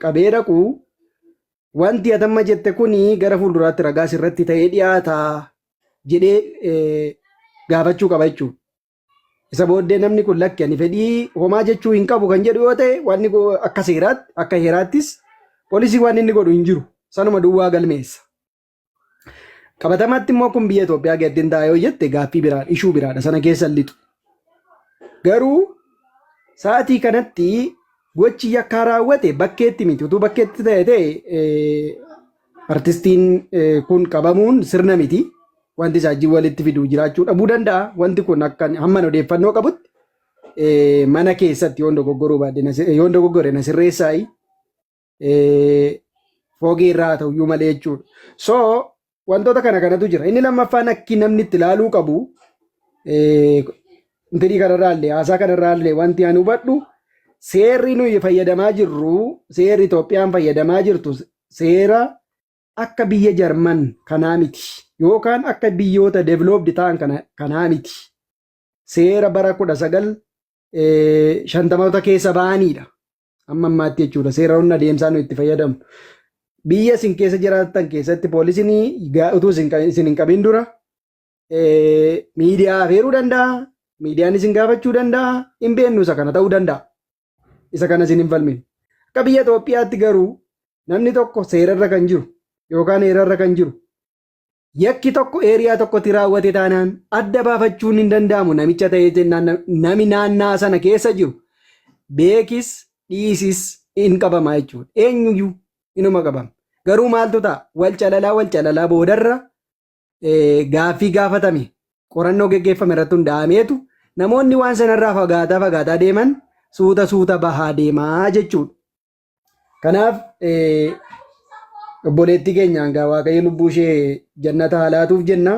qabee dhaqu wanti atamma jette kuni gara fuulduraatti ragaa sirratti ta'ee dhiyaataa jedhee gaafachuu qaba jechuudha. Isa booddee namni kun lakki, ani fedhii homaa jechuu hin qabu kan jedhu yoo ta'e, wanni akka seeraatti, akka heeraattis poolisii waan inni godhu hin jiru. Sanuma duwwaa galmeessa. Qabatamaatti immoo kun biyya Itoophiyaa keessatti hin ta'a yoo jette gaaffii biraadha, ishuu biraadha sana keessa hin lixu. Garuu sa'aatii kanatti gochi yakkaa raawwate bakkeetti miti. Utuu bakkeetti ta'e ta'e artistiin kun qabamuun sirna miti. Wanti isaa wajjin walitti fidu jiraachuu dhabuu danda'a. Wanti kun akka hamman odeeffannoo qabutti mana keessatti yoon dogoggoruu baadhe yoon dogoggore na sirreessaayi. Foogii irraa haa ta'uyyuu malee jechuudha. So wantoota kana kanatu jira. Inni lammaffaan akki namni itti ilaaluu qabu intinii kanarraallee haasaa kanarraallee wanti ani hubadhu seerri nuyi fayyadamaa jirru seerri Itoophiyaan fayyadamaa jirtu seera akka biyya Jarman kanaa miti yookaan akka biyyoota developed ta'an kanaa miti. Seera bara 1950moota keessa ba'aniidha. Amma ammaatti jechuudha. Seera humna adeemsaa nuyi itti fayyadamnu. Biyya isin keessa jiraattan keessatti poolisiin utuu isin hin qabin dura miidiyaa afeeruu danda'a. Miidiyaan isin gaafachuu danda'a. Hin beeknu isa kana ta'uu danda'a. Isa kana isin hin falminu. Akka biyya Itoophiyaatti garuu namni tokko seerarra kan jiru yookaan heerarra kan jiru yakki tokko area tokkotti raawwate taanaan adda baafachuun hin danda'amu namicha ta'ee jennaan nami naannaa sana keessa jiru beekis dhiisis hin qabama jechuudha. Eenyuyyuu inuma qabama. Garuu maaltu ta'a? Wal calalaa wal calalaa boodarra gaaffii gaafatame qorannoo geggeeffame irratti hundaa'ameetu namoonni waan sanarraa fagaataa fagaataa deeman suuta suuta bahaa deemaa jechuudha. Kanaaf obboleettii keenya hangaa Waaqayyo lubbuu ishee jannata haa laatuuf jenna.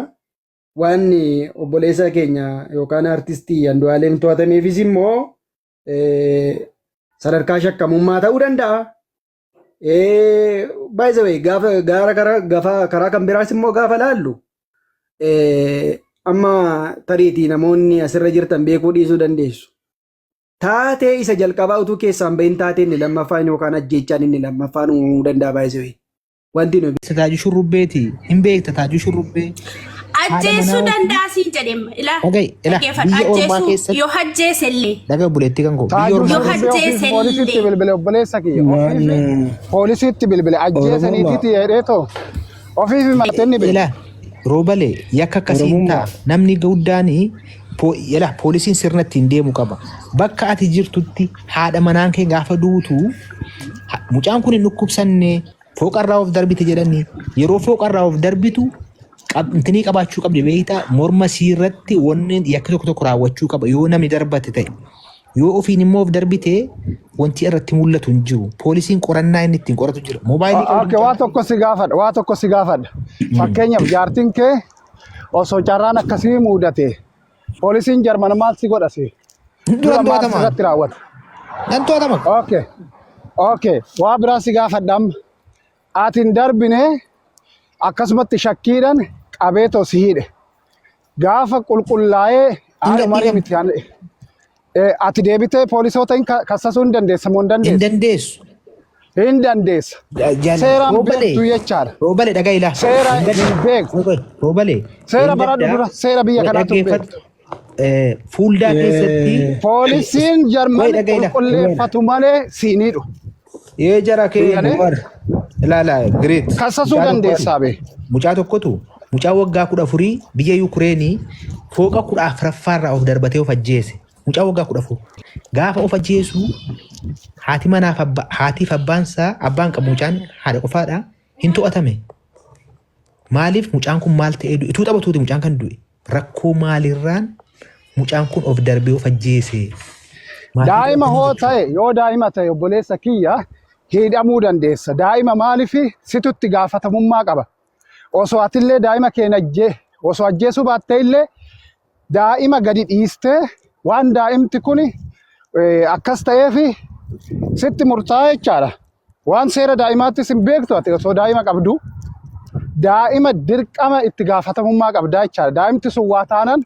Waan obboleessa keenya yookaan artistii Andu'aalem to'atameefis immoo sadarkaa shakkamummaa ta'uu danda'a. By the way, gaafa gaara karaa gafa karaa kan biraas immoo gaafa laallu amma tariitii namoonni asirra jirtan beekuu dhiisuu dandeessu. Taatee isa jalqabaa utuu keessaan bahin taatee inni lammaffaan yookaan ajjeechaan inni lammaffaan uumamuu danda'a by the way. Wanti nuyi Taajuu Shurrubbeeti. Hin beekta Taajuu Shurrubbee. Haadha Ajjeesuu manaa danda'a siin jedheem. Ilaa Dhaga'i, ilaa dhaggeeffadhu. biyya ormaa Ajjeesuu keessatti yoo ajjeese illee. dhaga obboleettii kan koo biyya Taajuu ormaa Yoo Shurrubbee keessatti ofiif ajjeese poolisitti illee. bilbile obboleessa kiyya. Waan Ofiif poolisitti bilbile Oromummaa ajjeesaniititi jedheetoo ofiif malatee ni beeka. Ilaa roobalee yakka akkasiin Oromummaa ta'a namni guddaan ilaa poolisiin sirna ittiin deemu qaba. Bakka ati jirtutti haadha manaan kee gaafa duutu mucaan kun hin dhukkubsanne fooqarraa of darbite jedhanii yeroo fooqarraa of darbitu intinii qabaachuu qabdi beektaa morma sii irratti wanni yakki tokko tokko raawwachuu qaba yoo namni darbate ta'e. Yoo ofiin immoo of darbite wanti irratti mul'atu hin jiru. Poolisiin qorannaa inni ittiin qoratu jira. Moobaayilii qabdi Okay, waa mucaan. tokko si gaafadha, waa tokko si gaafadha. Fakkeenyaaf jaartiin kee osoo carraan akkasii mudate poolisiin Jarman maal si godha si? Duran Dura maal to'atama. sirratti raawwata? Nan to'atama. Okay. Waa biraa si gaafadha amma. Ati hin darbine akkasumatti shakkiidhaan qabeetoo si hidhe. Gaafa qulqullaa'ee Hin haadha marii gadhiifamu. miti ati deebitee poolisoota hin kassasuu hin dandeessa moo hin Hin dandeessu? dandeessu. Hin dandeessa. Seeraan Roobalee. beektu jechaadha. Roobalee dhagaa ilaa. Seera hin beektu. Roobalee. Seera baradhu dura seera biyya kanaatu hin beektu. Fuuldaa keessatti. Poolisiin Jarman Wayii dhagaa ilaa. qulqulleeffatu malee siiniidhu. Ee jara kee. Galee? Ilaala great. Kassasuu dandeessaa bee. Mucaa tokkotu mucaa waggaa 14 biyya Yukureenii fooqa 14ffaarraa of darbatee of ajjeese. Mucaa waggaa 14. Gaafa of ajjeesu haati manaaf abbaa haatiif abbaan isaa abbaan qabu mucaan haadha qofaadha hin to'atame. Maaliif mucaan kun maal ta'ee du'e? Utuu taphatuuti mucaan kan du'e. Rakkoo maalirraan mucaan kun of darbee of ajjeese? Maatiin Daa'ima to'atanii hoo jechuudha. ta'e yoo daa'ima ta'e obboleessa kiyya hidhamuu dandeessa. Daa'ima maaliif situtti gaafatamummaa qaba. Osoo atillee daa'ima keenya osoo ajjeesuu baattee illee daa'ima gadi dhiistee waan daa'imti kun akkas ta'eef sitti murtaa'e jechaadha. Waan seera daa'imaattis hin beektu ati osoo daa'ima qabdu daa'ima dirqama itti gaafatamummaa qabdaa jechaadha. Daa'imti sun waa taanan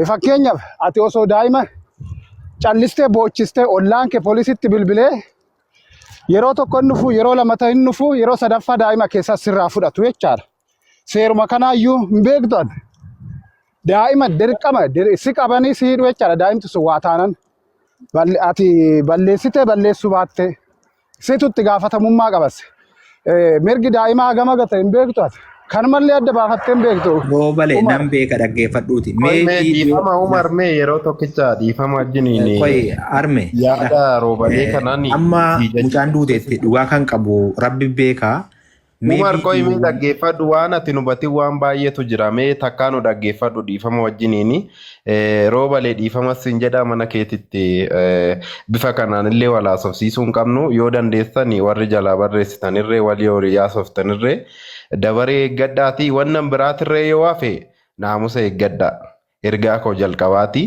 fakkeenyaaf ati osoo daa'ima callistee boochistee ollaan kee poolisitti bilbilee yeroo tokko hin dhufu yeroo lamata hin dhufu yeroo sadaffaa daa'ima keessaa sirraa fudhatu jechaadha. Seeruma kanaayyuu hin beektu ati. Daa'ima dirqama si qabanii si hidhu jechaadha daa'imti sun waa taanan. Ati balleessitee balleessuu baattee situ itti gaafatamummaa qabas. Mirgi daa'imaa hagam aga ta'e hin beektu ati. Kanumallee adda baafattee hin beektu. Roobale Umar. nan beeka dhaggeeffadhuuti. Qoy Mee mee viidiyoo dhiifama Umar mee yeroo tokkicha dhiifama wajjiniin qoy arme yaada roobalee kanaan amma si mucaan duuteetti dhugaa kan qabu rabbi beekaa. Mee Umar qoy mee viidiyoo dhaggeeffadhu waan ati nu hubatin waan baay'eetu jira mee takkaa nu dhaggeeffadhu dhiifama wajjiniin roobalee dhiifama sin jedha mana keetitti bifa kanaan illee wal haasofsiisuu hin qabnu yoo dandeessan warri jalaa barreessitanirree walii horii haasoftanirree dabaree eeggadhaatii wannan biraatirree yoo hafe naamusa eeggadhaa ergaa koo jalqabaati.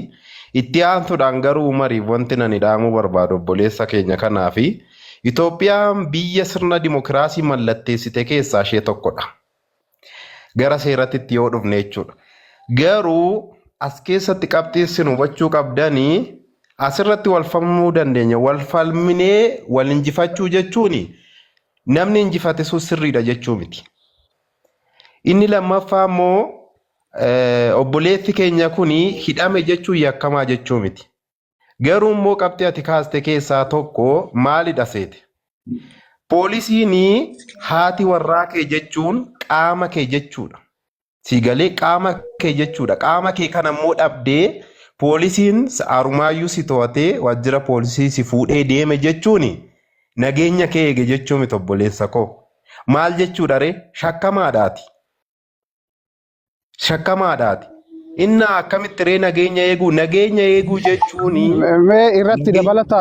Itti aansuudhaan garuu Umariif wanti nani dhaamuu barbaadu obboleessa keenya kanaafi Itoophiyaan biyya sirna dimokiraasii mallatteessite keessaa ishee tokkodha. Gara seeratti yoo dhufne jechuudha. Garuu as keessatti qabxiin isin hubachuu qabdanii asirratti wal falmuu dandeenya. Wal falminee wal injifachuu jechuun namni injifate sun sirriidha jechuu miti. Inni lammaffaa immoo obboleessi keenya kun hidhame jechuun yakkamaa jechuu miti. Garuu immoo qabxii ati kaaste keessaa tokko maalidha seete? Poolisiin haati warraa kee jechuun qaama kee jechuudha. Si galee qaama kee jechuudha. Qaama kee kana immoo dhabdee poolisiin harumaayyuu si to'atee waajjira poolisii si fuudhee deeme jechuun nageenya kee eege jechuu miti obboleessa koo. Maal jechuudha ree? Shakkamaadhaati. Shakkamaadhaati. Inna akkamitti ree nageenya eeguu? Nageenya eeguu jechuun Mee irratti dabalata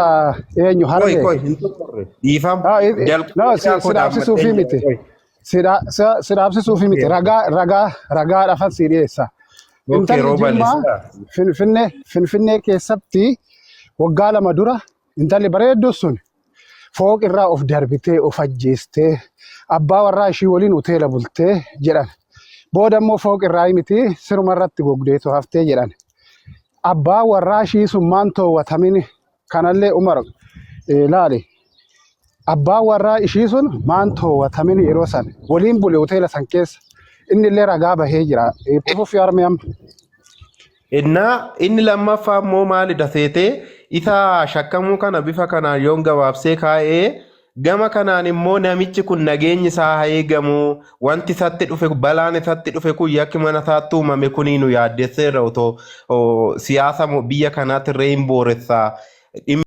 eenyu Koi harmee? koi hin xumurre. Dhiifama. No, Jalqaba si koo dhaabsisuufi dhaabbattee miti. jira. Koi. Si dhaabsisuufi miti. Ragaa ragaa ragaa dhafan si dhiyeessa. Okay, Intalli rooba Jimmaa leessaa. Finfinnee keessatti waggaa 2 dura intalli bareedduu sun fooq irraa of darbitee of ajjeestee abbaa warraa ishii waliin hoteela bultee jedhan. Booda immoo fooq irraa miti siruma irratti gogdeetu haftee jedhan. Abbaa warraa ishii sun maan toowwatamin kanallee Umar ilaali. Abbaa warraa ishii sun maan toowwatamin yeroo san waliin bule hoteela san keessa. Inni illee ragaa bahee jira. Itti fufi harmee amma. Innaa inni lammaffaa immoo maalidha seetee isa shakkamuu kana bifa kanaan yoon gabaabsee kaa'ee gama kanaan immoo namichi kun nageenyi isaa haa eegamu wanti isatti dhufe balaan isatti dhufe kun yakki mana isaatti uumame kunii nu yaaddesseerra otoo siyaasa biyya kanaatti irree hin booressaa.